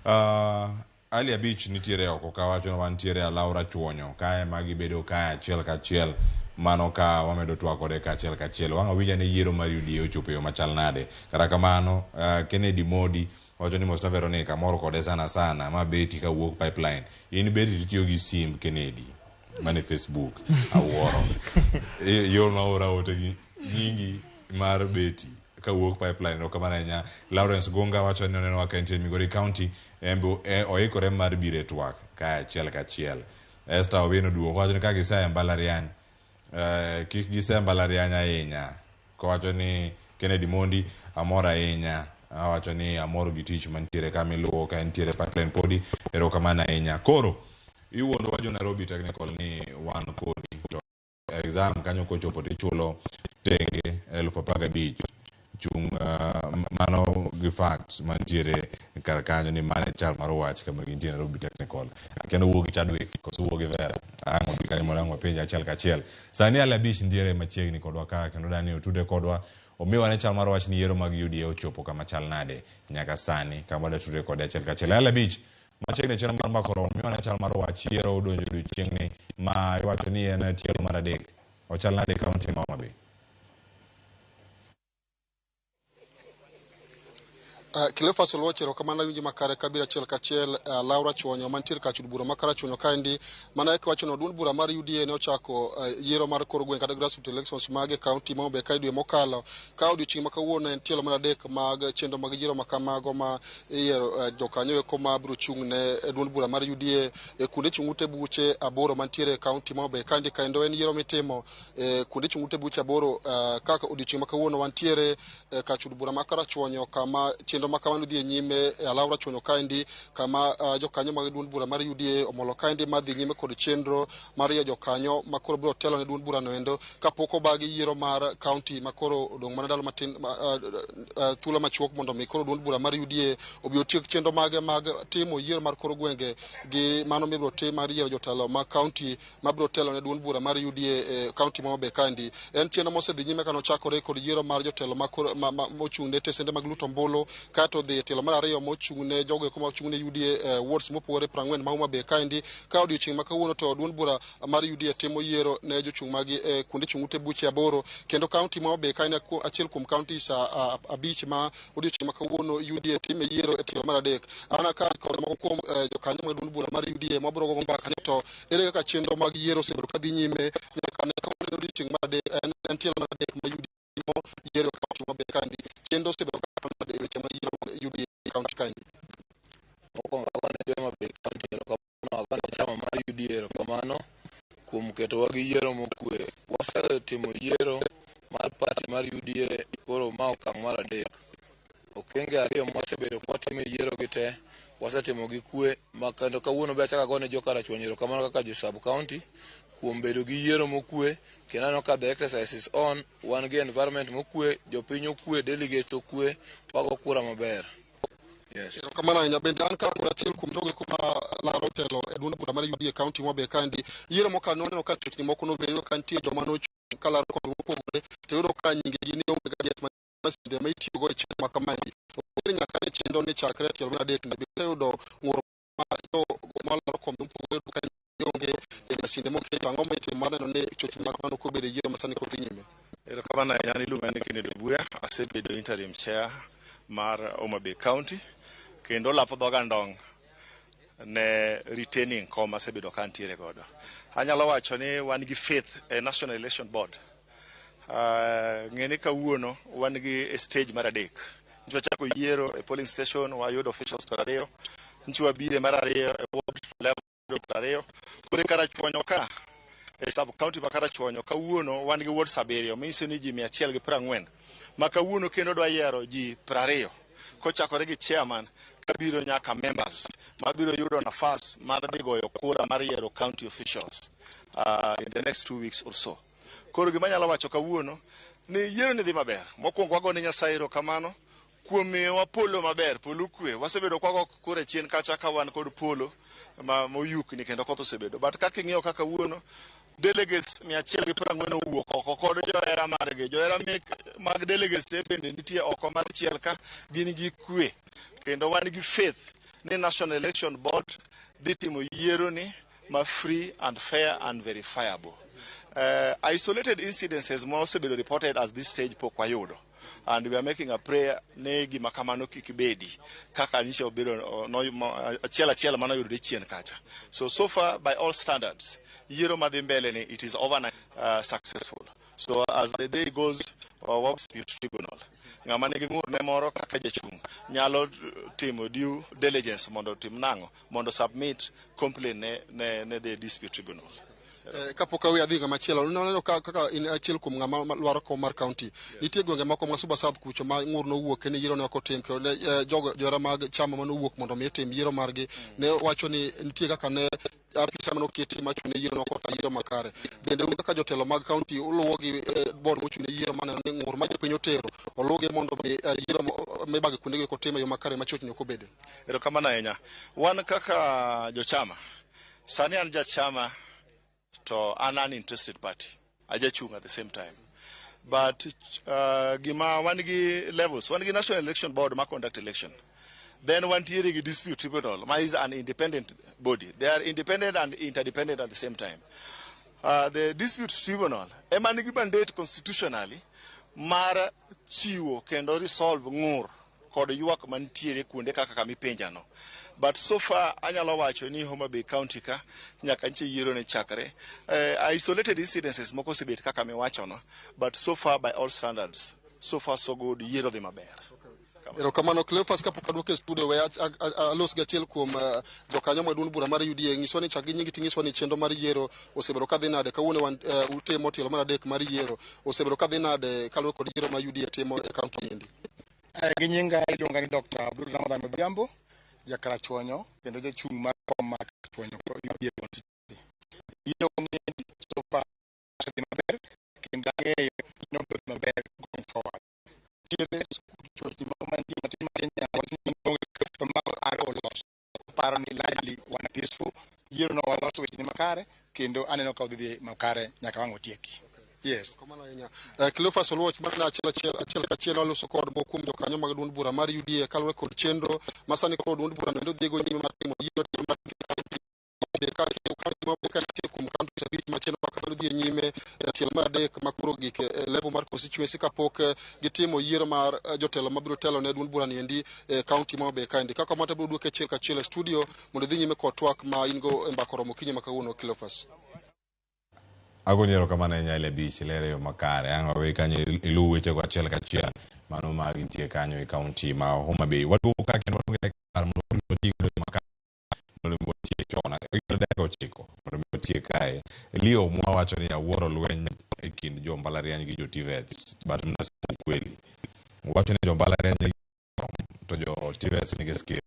S3: 8. Ali Abich nitiere oko ka wacho ni wantiere Alaura Chuonyo kae ma gibedo kae achiel kachiel mano ka wamedo twak kode ka achiel kachiel. Wang' awinja ni yiero mar UDA ochopo e yo machal nade. Kata kamano Kennedy Modi wacho ni Mosna Veronica mor kode sana sana ma Betty kawuok pipeline. In Betty titiyo gi simb Kennedy mane Facebook awuoro. Yor ma ora ote gi nyingi mar Betty kawuok pipeline. Erokamano ahinya. Lawrence Gunga wacho ni oneno ka entie Migori County embe oikore mar biro e twak ka achiel kachiel. Esther Owino duogo wacho ni ka gisea e mbalariany kik gisea mbalariany ahinya. Kowacho ni Kennedy Mondi amor ahinya. Awacho ni amor gi tich mantiere ka miluwo ka entiere pipeline podi. Erokamano ahinya. Koro iwuondowa jo Nairobi Technical ni wan kodi to exam kanyo kochopo tichulo tenge 15,000 chung' mano gi facts mantiere kar kanyo ni mane chal mar wach kama gintie Nairobi Technical. Kendo wuo gi Chadwick koso wuo gi Vera ang' obi kanyo mondo ang' wapenje achiel kachiel. Sani Ale Abich nitiere machiegni kodwa ka kendo dani otude kodwa omiwa ne chal mar wach ni yiero mag UDA ochopo kama chal nade nyaka sani kama wadwa kode achiel kachiel. Ale Abich machiegni chenro mar mbaka oromo miwa ne chal mar wach yiero odonjo odiochieng'ni ma iwacho ni en tielo mar 3 ochal nade e kaunti ma Homa Bay?
S14: Cleophas Oluoch, erokamano winji makare kabiro achiel kachiel. Laura Chuonyo mantiere kar chud bura ma Karachuonyo kaendi mana kaka iwacho no duond bura mar UDA ne ochako yiero mar kor gweng' kata grassroots elections mage kaunti ma Homa Bay ka dwe mokalo ka odiochieng' ma kawuono en tielo mar 3 mag chenro mag yiero ma kamago ma iyiero jokanyo eko ma biro chung' ne duond bura mar UDA e kuonde chung' ute buche 8 mantiere e kaunti ma Homa Bay kaendi. Kendo en yiero mitimo kuonde chung' ute buche 8 kaka odiochieng' ma kawuono wantiere kar chud bura ma Karachuonyo kama chenro Chenro ma kamano dhi e nyime e alawra Chuonyo kaendi, kama jokanyo mag duond bura mar UDA omolo kaendi madhi nyime kod chenro mar yiero jokanyo ma koro biro telo ne duond bura no endo kapok obagi yiero mar kaunti ma koro odong' mana ndalo matin, thuolo machuok mondo mi koro duond bura mar UDA obi otiek chenro mage mag timo yiero mar kor gwenge gi mano mibiro tim mar yiero jotelo mag kaunti mabiro telo ne duond bura mar UDA e kaunti ma Homa Bay kaendi. En chenro mosedhi nyime kane ochakore kod yiero mar jotelo mochung' ne tesende mag luto ombulu, kaeto dhi e tielo mar ariyo mochung' ne jogo eko mochung' ne UDA wards mopogore 40 ma Homa Bay kaendi. Ka odiochieng' ma kawuono to duond bura mar UDA timo yiero ne jochung' magi e kuonde chung' ute buche 8, kendo kaunti ma Homa Bay kaendi achiel kuom counties 5 ma odiochieng' ma kawuono UDA time yiero e tielo mar 3. An ka kod moko kuom jokanyo mag duond bura mar UDA mabiro gogo mbaka ni to ere kaka chenro mag yiero osebedo kadhi nyime nyaka ne kawuono odiochieng' mar 3, en tielo mar 3 ma UDA timo yiero e kaunti ma Homa Bay kaendi. Chenro osebedo ka e weche mag yiero mag UDA e kaunti kaendi.
S15: Mokwongo agone jo Homa Bay County erokamano, agone chama mar UDA erokamano kuom ketowa gi yiero mokwe. Wasetimo yiero mar party mar UDA, koro ma okang' mar 3. Okenge 2 mwasebedo kwatimo yiero gi te, wasetimo gi kwe, ma kendo kawuono be achako agone jo Karachuonyo erokamano kaka jo sub county kuom bedo gi yiero mokwe, kendo aneno ka the exercise is on, wan gi environment mokwe, jopiny okwe, delegates okwe, wago kura maber. Yes.
S14: Erokamano ahinya. Bende an ka kod achiel kuom jogo eko ma laro telo e duond bura mar UDA e kaunti ma Homa Bay kaendi. Yiero mokalo ne waneno ka chochni moko nobedo ka nitie joma nochung' kalaro kombe mopogore, to iyudo ka nyingegi ne onge ga masinde ma itiyogo e chenro ma kamaendi. Owere nyaka ne chenro ni chakre e tielo mar 3 ni be useyudo ng'ur ma jo malaro kombe mopogore yudo ka onge e masinde moketo. Ang'o ma itimo mar neno ni chochni ma kamano ok obedo e yiero ma sani koro dhi nyime?
S16: Erokamano ahinya, an iluonga ni Kennedy Obuya, asebedo interim chair mar Homa Bay County, kendo lapo dhoga ndong' ne retaining kom asebedo ka antiere godo. Anyalo wacho ni wan gi faith e National Election Board. Ng'e ni kawuono wan gi e stage mar 3. Nyocha wachako yiero e polling station, wayudo officials 20. Nyocha wabire mar 2 e ward level 20. Koro e Karachuonyo ka, e sub county ma Karachuonyo, kawuono wan gi wards 7, manyiso ni ji 140. Ma kawuono kendo dwa yiero ji 20, kochakore gi chairman kabiro nyaka members mabiro yudo nafas mar dhi goyo kura mar yiero county officials in the next 2 weeks or so. Koro gima anyalo wacho kawuono ni yiero ni dhi maber. Mokwongo wagone Nyasaye erokamano kuom miyowa polo maber, polo kwe. Wasebedo kwago kura chien kacha ka wan kod polo ma moyukni kendo koth osebedo. But kaka ing'iyo kaka kawuono delegates 140 owuok oko kod johera margi. Johera mag delegates te bende nitie oko mar chiel ka, gin gi kwe. Kendo wan gi faith ni National Election Board dhi timo yiero ni ma free and fair and verifiable. Isolated incidences ma osebedo reported at this stage pok wayudo. And we are making a prayer ni gima kamano kik bedi kaka nyicha obedo achiel achiel mano yudore chien kacha. So far by all standards yiero madhi mbele ni it is overnight successful. So as the day goes, dispute tribunal ng'ama nigi ng'ur ne moro kaka jachung' nyalo timo due diligence mondo otim nang'o mondo submit complaint ne the dispute tribunal.
S14: Kapok awe adhi ng'ama chielo, noneno kaka in achiel kuom ng'ama lwaro kom mar county. Nitie gwenge moko ma Suba South kucho ma ng'ur nowuok ni yiero ne ok otim, kendo ne jogo johera mag chama manowuok mondo mi otim yiero margi ne wacho ni nitie kaka ne apisa manoketi machung' ne yiero ne ok ota yiero makare. Bende un kaka jotelo mag county uluwo gi board mochung' ne yiero maneno ni ng'ur ma jopiny otero oluwgi mondo mi yiero mibago kuondego eko otim e yo makare ma chochni ok obede.
S16: Erokamano ahinya. Wan kaka jochama, sani an jachama to an an interested party, ajachung' at the same time. But gima wan gi levels, wan gi National Election Board ma conduct election. Then wantiere gi dispute tribunal ma is an independent body. They are independent and interdependent at the same time. The dispute tribunal ema nigi mandate constitutionally mar chiwo kendo resolve ng'ur kod ywak mantiere kuonde kaka kamipenjano. But so far anyalo wacho ni Homa Bay County ka nyaka nche yiero ne chakre, isolated incidences moko osebet kaka miwachono, but so far by all standards, so far so good, yiero dhi maber.
S14: Erokamano Cleophas. Kapok aduoke e studio, we alos gi achiel kuom jokanyo mag duond bura mar UDA. Nyiswa ni chak gi nyingi, ting'iswa ni chenro mar yiero osebedo kadhi nade kawuono wan utimo tielo mar 3 mar yiero osebedo kadhi nade kaluwore kod yiero ma UDA timo e kaunti niendi.
S17: Gi nyinga iluonga ni Dr. Abdul Ramadhan Odhiambo, jakarachuonyo kendo jachung' mar kom mar Karachuonyo UDA constituency. Yiero ni so far osedhi maber kendo ang'eyo ni obiro dhi maber going forward. Nitiere chochni moko mantie matin matin wach ni onge to mago are olos. Aparo ni largely wan peaceful. Yiero no waloso weche ni makare kendo aneno ka odhi dhi makare nyaka wang' otieki. Yes.
S14: Kamano ahinya. Cleophas Oluoch mana achiel kachiel waloso kod moko kuom jokanyo mag duond bura mar UDA kaluwore kod chenro ma sani koro duond bura no dhigo nyime mar timo yiero mar ka kaunti ma ka nitie kuom kaunti 5 ma chenro ma kamano dhi e nyime e tielo mar 3 ma koro gik e level mar constituency kapok gitimo yiero mar jotelo mabiro telo ne duond bura ni endi e kaunti ma Homa Bay kaendi. Kaka kamano to abiro duoke achiel kachiel e studio mondo idhi nyime kod twak ma in go e mbaka oromo okinyi ma kawuono Cleophas.
S3: Agoni erokamano ahinya ile abich lere yo makare. Ang' wawe kanyo iluw wechego achiel kachiel mano ma gintie kanyo e kaunti ma Homa Bay. Waduogo ka kendo waduogo e kar mondo wati godo makare mondo mi watiek chon. Dakika 9 mondo mi watiek kae. Leo mwa wacho ni awuoro lweny e kind jo mbalariany gi jo TVETs but mnasema kweli. Wacho ni jo mbalariany to jo TVETs nigi skills.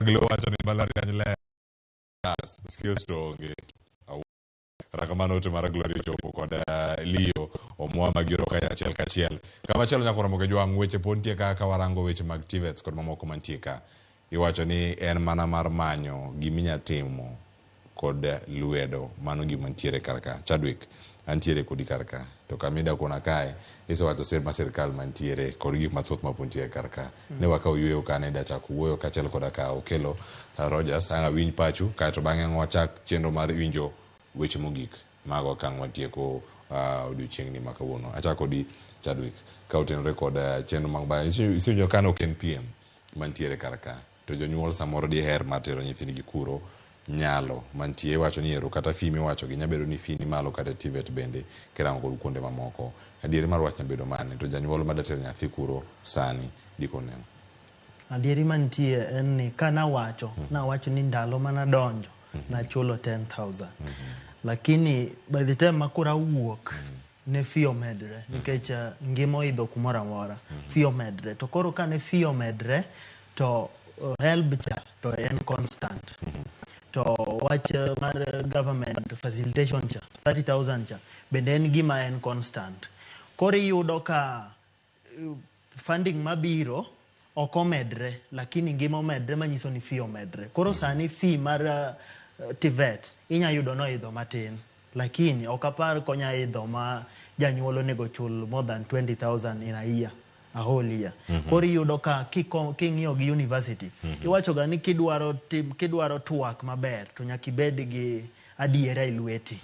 S3: Glo wacho ni mbalariany ler skills to onge. Kata kamano ote mar Glory ochopo kod Leo omwa magioro kae achiel kachiel. Kamachielo nyaka oromo gi jwang' weche pod nitie ka warango weche mag TVETs kod mamoko mantie ka. Iwacho ni en mana mar manyo giminya timo kod lwedo. Mano gima nitiere kar ka. Chadwick, antiere kodi kar ka. To kama ida kona kae, isewacho sir ma sirkal mantiere kod gik mathoth ma pod nitiere kar ka. Ne wakawo yueyo ka ne idachako wuoyo kaachiel koda ka Okello Rogers. Ang' awinj pachu kaeto bang'e ang' wachak chenro mar winjo weche mogik mago okang' watieko odiochieng'ni ma kawuono. Achako kodi Chadwick ka otenore kod chenro mag bayo. Isewinjo ka ne ok en PM mantiere kar ka. To jonyuol samoro diher mar tero nyithindgi kuro nyalo mantie. Iwacho ni ero kata fee miwacho gi nyabedo ni fee ni malo kata TVET bende kirango kod kuonde mamoko. Adieri mar wach nyabedo mane to janyuol madatero nyathi kuro sani diko neno.
S6: Adieri mantie en ni ka nawacho, nawacho ni ndalo manadonjo nachulo 10,000. Lakini by the time makoro awuok ne fee omedre nikech ngima oidho kumoro amora. Fee omedre. To koro ka ne fee omedre to HELB cha to en constant. To wach mar government facilitation cha 30,000 cha bende en gima en constant. Koro iyudo ka funding mabiro ok omedre lakini ngima omedre manyiso ni fee omedre. Koro sani fee mar TVET inya yudo noidho matin lakini ok apar konya idho ma janyuol onego chul more than 20,000 in a year. A whole year. Koro iyudo ka king'iyo gi university, iwacho ga ni kidwaro twak maber to nyaka ibed gi adiera e lweti.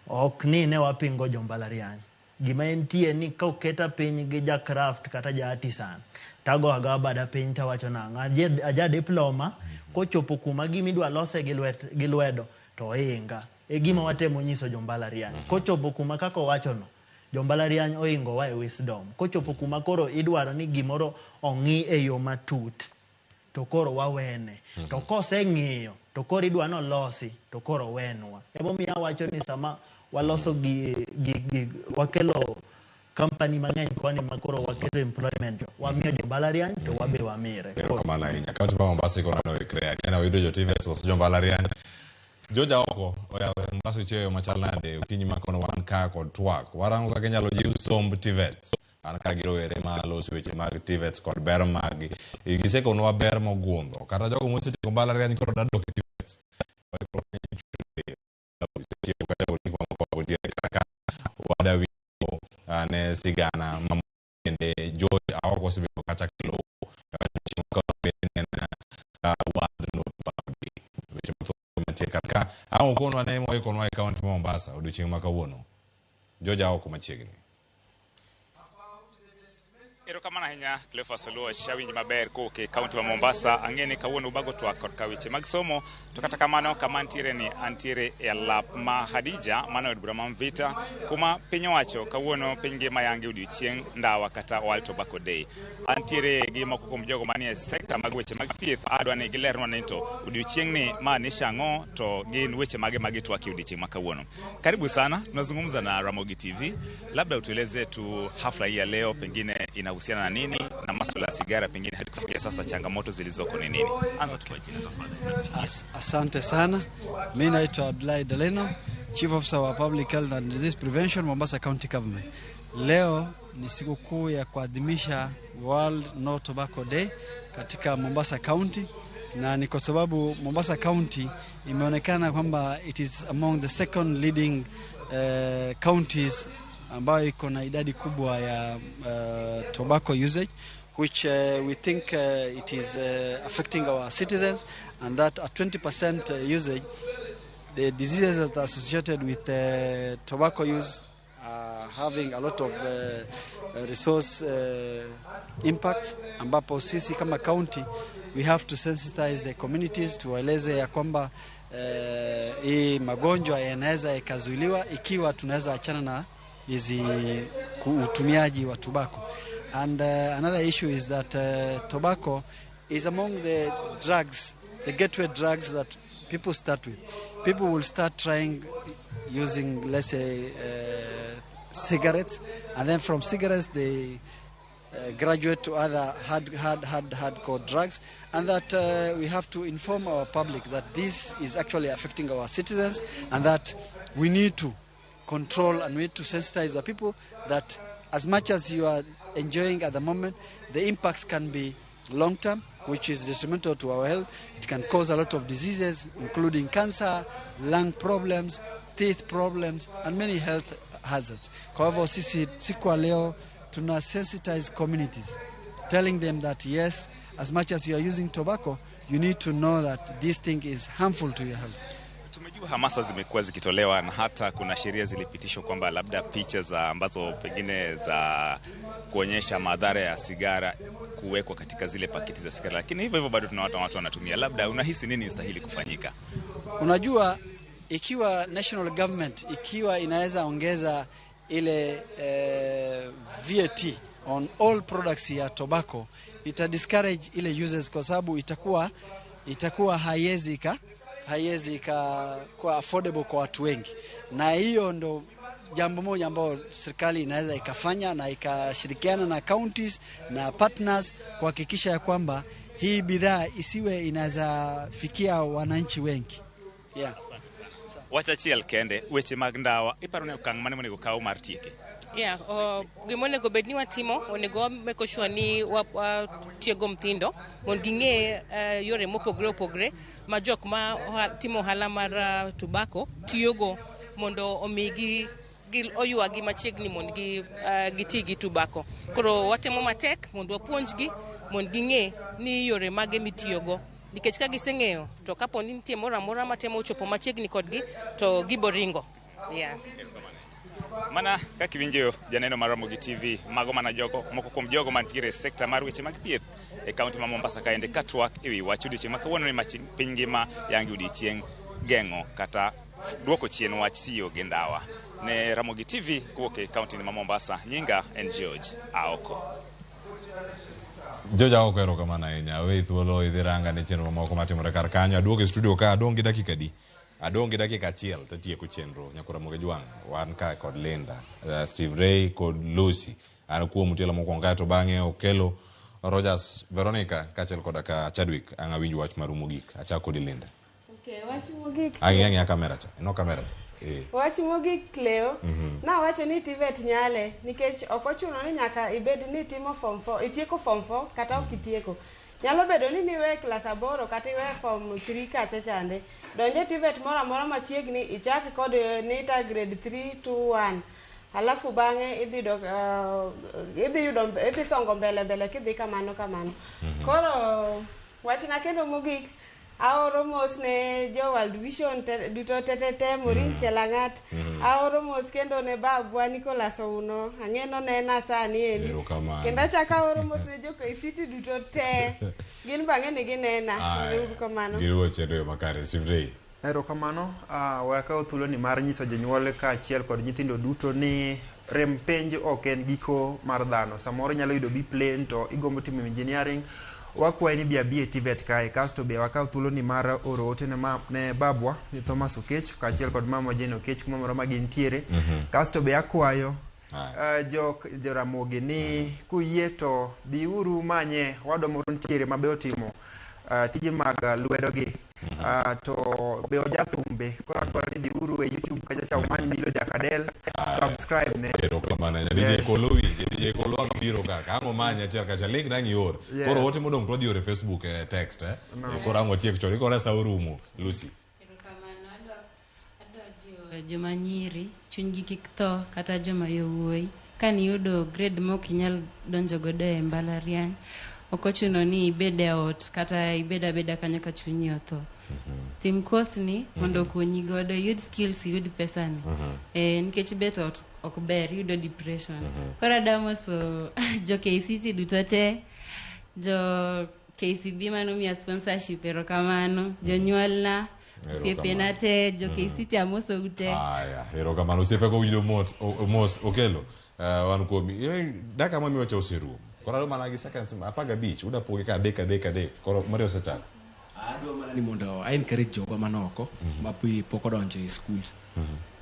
S6: Ok ni ne wapingo jo mbalariany. Gima entie ni ka oketa piny gi ja craft kata ja artisan, tago agawa bada piny tawacho nang'o, aja diploma, kochopo kuma gima idwa lose gi lwedo to oinga. E gima watemo nyiso jo mbalariany. Kochopo kuma kaka owachono, jo mbalariany oingo wa e wisdom. Kochopo kuma koro idwaro ni gimoro ong'i e yo matut, to koro wawene. To koseng'iyo, to koro idwa nolosi, to koro wenwa. Emomiyo awacho ni sama waloso gi wakelo company mang'eny koni ma koro waketo employment, wamiyo jo mbalariany to wabe wamire.
S3: Erokamano ahinya. Kaunti ma Mombasa ikoro neno ikre. Akiana wayudo jo TVETs koso jo mbalariany. Joja oko oyawo Mombasa ochieo machal nade okinyi ma kono wan ka kod twak. Warango kaka inyalo jiw somb TVETs. An ka gi rowere ma loso weche mag TVETs kod ber maggi. Gisekonwa ber mogundho. Kata jogo mosetieko mbalariany koro dwa dok e TVETs. Wada winjo ne sigana ma bende George Aoko osebedo kacha kelo weche mathoth mantie kar ka. Ang' okonwa ne moikonwa e kaunti ma Mombasa odiochieng' ma kawuono. George Aoko machiegni.
S13: Erokamano ahinya Cleophas Oluoch, awinji maber kowuok e kaunti ma Mombasa. Ang'e ni kawuono ubago twak korka weche mag somo, to kata kamano kama antiere ni antiere e alap ma Hadija mano e od bura ma Mvita, kuma piny owacho kawuono piny ngima yange odiochieng' ndawa kata World Tobacco Day. Antiere gi moko kuom jogo manie sekta mag weche mag thieth, adwa ni gilernwa ni to odiochieng'ni maanisha ang'o to gin weche mage ma gitwak e odiochieng' ma kawuono. Karibu sana, tunazungumza na Ramogi TV. Labda utueleze tu hafla hii ya leo pengine inahusiana na nini na masuala ya sigara, pengine hadi kufikia sasa changamoto zilizoko ni nini? Anza tu kwa jina tafadhali.
S19: Asante sana. Mi naitwa Abdullahi Daleno, Chief Officer wa Public Health and Disease Prevention, Mombasa County Government. Leo ni sikukuu ya kuadhimisha World No Tobacco Day katika Mombasa County, na ni kwa sababu Mombasa County imeonekana kwamba it is among the second leading counties ambayo iko na idadi kubwa ya tobacco usage, which we think it is affecting our citizens, and that at 20% usage, the diseases that are associated with tobacco use are having a lot of resource impact, ambapo sisi kama county we have to sensitize the communities, tuwaeleze ya kwamba hii magonjwa yanaweza yakazuiliwa ikiwa tunaweza achana na hizi utumiaji wa tobacco. And another issue is that tobacco is among the drugs, the gateway drugs that people start with. People will start trying using, let's say, cigarettes, and then from cigarettes they graduate to other hardcore drugs, and that we have to inform our public that this is actually affecting our citizens, and that we need to control and we need to sensitize the people that as much as you are enjoying at the moment, the impacts can be long-term, which is detrimental to our health. It can cause a lot of diseases, including cancer, lung problems, teeth problems, and many health hazards. Kwa hivyo sisi siku ya leo tuna sensitize communities, telling them that yes, as much as you are using tobacco, you need to know that this thing is harmful to your health.
S13: Tumejua hamasa zimekuwa zikitolewa na hata kuna sheria zilipitishwa kwamba labda picha za ambazo pengine za kuonyesha madhara ya sigara kuwekwa katika zile pakiti za sigara, lakini hivyo hivyo bado tunaona watu wanatumia. Labda unahisi nini inastahili kufanyika?
S19: Unajua, ikiwa national government ikiwa inaweza ongeza ile VAT on all products ya tobacco, ita discourage ile users, kwa sababu itakuwa haiwezi ikakuwa affordable kwa watu wengi. Na hiyo ndo jambo moja ambalo serikali inaweza ikafanya na ikashirikiana na counties na partners kuhakikisha ya kwamba hii bidhaa isiwe inaweza fikia wananchi wengi. Yeah.
S13: Wach achiel kende, weche mag ndawa, iparo ni okang' mane monego kaw mar tieke?
S20: Yeah, gima onego bed ni watimo, onego wameko sure ni watiego mtindo mondo ging'e yore mopogre opogre ma jok ma timo ohala mar tobacco tiyogo mondo omigi oywagi machiegni mondo giti gi tobacco. Koro watemo matek mondo wapuonjgi mondo ging'e ni yore mage mitiyogo, nikech ka giseng'eyo to kapo ni nitie moro amora matemo chopo machiegni kodgi to giboringo. Yeah.
S13: Mana kaka iwinjo janeno mar Ramogi TV, mago mana jogo moko kuom jogo mantiere e sekta mar weche mag thieth e kaunti ma Mombasa kaende ka twak ewi wach odiochieng' ma kawuono ni ma piny ngima yangi odiochieng' geng'o kata duoko chien wach tiyo gi ndawa. Ne Ramogi TV kowuok e kaunti ma Mombasa, nyinga en George Aoko.
S3: George Aoko, erokamano ahinya. Aweyi thuolo idhi ranga ne chenro mamoko matimore kar kanyo. Aduogo e studio ka, adong' gi dakika adi? Adong' gi dakika achiel tatieko chenro. Nyakora Ramogi Jwang', wan ka kod Linda, Steve Ray kod Lucy. An kuom tielo mokwongo kae to bang'e Okelo, Rogers, Veronica kaachiel koda ka Chadwick. Ang' awinj wach maru mogik. Achak kodi Linda.
S1: Okay, wach mogik.
S3: Ang'i ang'iya kamera cha. Ino kamera cha.
S1: Wach mogik Cleo, nawacho ni TVET nyale nikech ok ochuno ni nyaka ibed ni itimo form 4, itieko form 4 kata ok itieko. Nyalo bedo ni niwe klas 8 kata iwe form 3 kacha chande. Donje TVET moro amora machiegni, ichak kod NITA grade 3 2 1. Alafu bang'e idhi songo mbele mbele kidhi kamano kamano. Koro wachna kendo mogik, Aoro mos ne jo World Vision te, duto tetete Maureen Chelang'at. Aoro mos kendo ne babwa Nicholas Ouno. Ang'e nonena sani endi.
S3: Erokamano.
S1: Kendo achako aoro mos ne jo KCT duto te. Gin be ang'e ni ginena.
S3: Aya.
S1: Ero uru kamano.
S3: Giruwo chenro e yo makare. Steve Ray.
S8: Erokamano, we akaw thuoloni mar nyiso jonyuol kaachiel kod nyithindo duto ni rem penj ok en giko mar dhano. Samoro inyalo yudo B plain to igombo timo engineering, wakwayi ni bi abi e TVET kae. Kasto be wakaw thuoloni mar oro ote ne, ma, ne babwa Thomas Okech kaachiel kod mama Jane Okech kuma moro ma gintiere. Kasto be akwayo jo Joramogi ni kuyie to dhiuru manye wadwa moro nitiere ma be otimo tije mag lwedogi to be ojathumbe koro adwaro ni dhiuru e YouTube kacha cha umany Milo Jakadel subscribe ne.
S3: Erokamano ahinya. DJ Kolo winje, DJ Kolo ang' biro ka. Ka ang' omany achiel kachiel, link dang' ior.
S8: Yes.
S3: Koro ote modong' to wadhi oro e Facebook eh, text eh.
S8: No.
S3: Eh, Koro ang' watiek chon, ikora sa orumo, Lucy.
S4: Erokamano, adwa jiwo joma nyiri chunygi kik tho kata joma yowuoyi. Ka niyudo grade mok inyal donjo godo e mbalariany, ok ochuno ni ibed e ot kata ibed abeda kanyo ka chunyi otho. Tim course ni mondo okonyi godo, iyud skills, iyud pesani. Nikech bet ot ok ber, iyudo depression. Koro adwa moso jo KCT duto te, jo KCB manomiya sponsorship erokamano, jonyuolna, osiepena te, jo KCT amosou te.
S3: Aya, erokamano. Osiepe go winjo mot, mos okelo. Wan kuomi. Dakika ma miwacho oserumo. Koro adwa mana gi seconds 15, uda poge ka adek adek adek. Koro Mario osechako.
S9: Adwa mana ni mondo a encourage jogo manoko ma pok odonjo e schools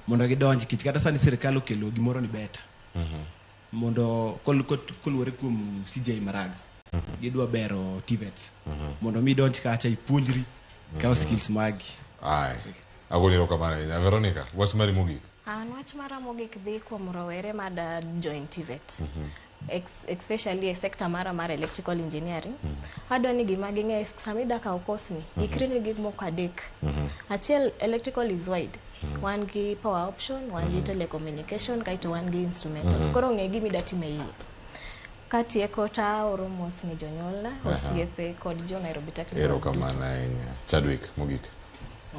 S9: mondo gidonj nikech kata sani sirikal okelo gimoro ni beta mondo koluwore kuom CJ Maraga gidwa bero TVETs mondo mi idonj kacha ipuonjri kaw skills magi.
S3: Ai. Agoni erokamano ahinya. Veronica, wach mari mogik.
S5: An wach mara mogik dhi kuom rowere mada join TVET. Especially e sector mara mar electrical engineering. Adwa ni gima ging'e sama ida kawo course ni, ikri ni gik moko adek. Achiel, electrical is wide. Wan gi power option, wan gi telecommunication, kaeto wan gi instrumental. Koro ng'e gima ida timo e iye. Katieko to aoro mos ne jonyuolna, osiepe kod jo Nairobi Technical.
S3: Erokamano ahinya. Chadwick, mogik.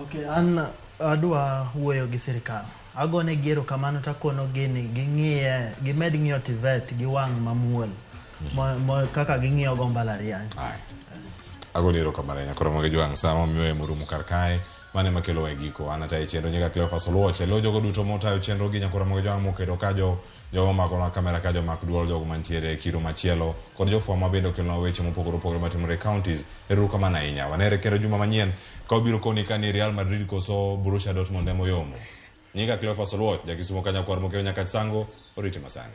S6: Okay, an adwa wuoyo gi sirikal. Agonegi erokamano takonogi ni ging'iye, gimed ng'iyo TVET gi wang' mamuol kaka ging'iyo go mbalariany.
S3: Agoni erokamano ahinya. Koro mago jwang' sama miyo morumo kar kae. Mane makelo e giko. An atayo chenro nyinga Cleophas Oluoch. E lo jogo duto motayo chenro gi nyakora mago jwang' mokedo ka jo jogo mako na kamera ka jomak duol jogo mantiere e kiro machielo kod jofwambo ma bende okelonwa weche mopogore opogore matimore e counties. Erokamano ahinya. Wanere kendo juma manyien ka wabiro koni ka ni Real Madrid koso Borussia Dortmund ema oyomo. Nyinga Cleophas Oluoch, jakisumo ka nyakwar Mokeyo Nyakach Sango, orite masani.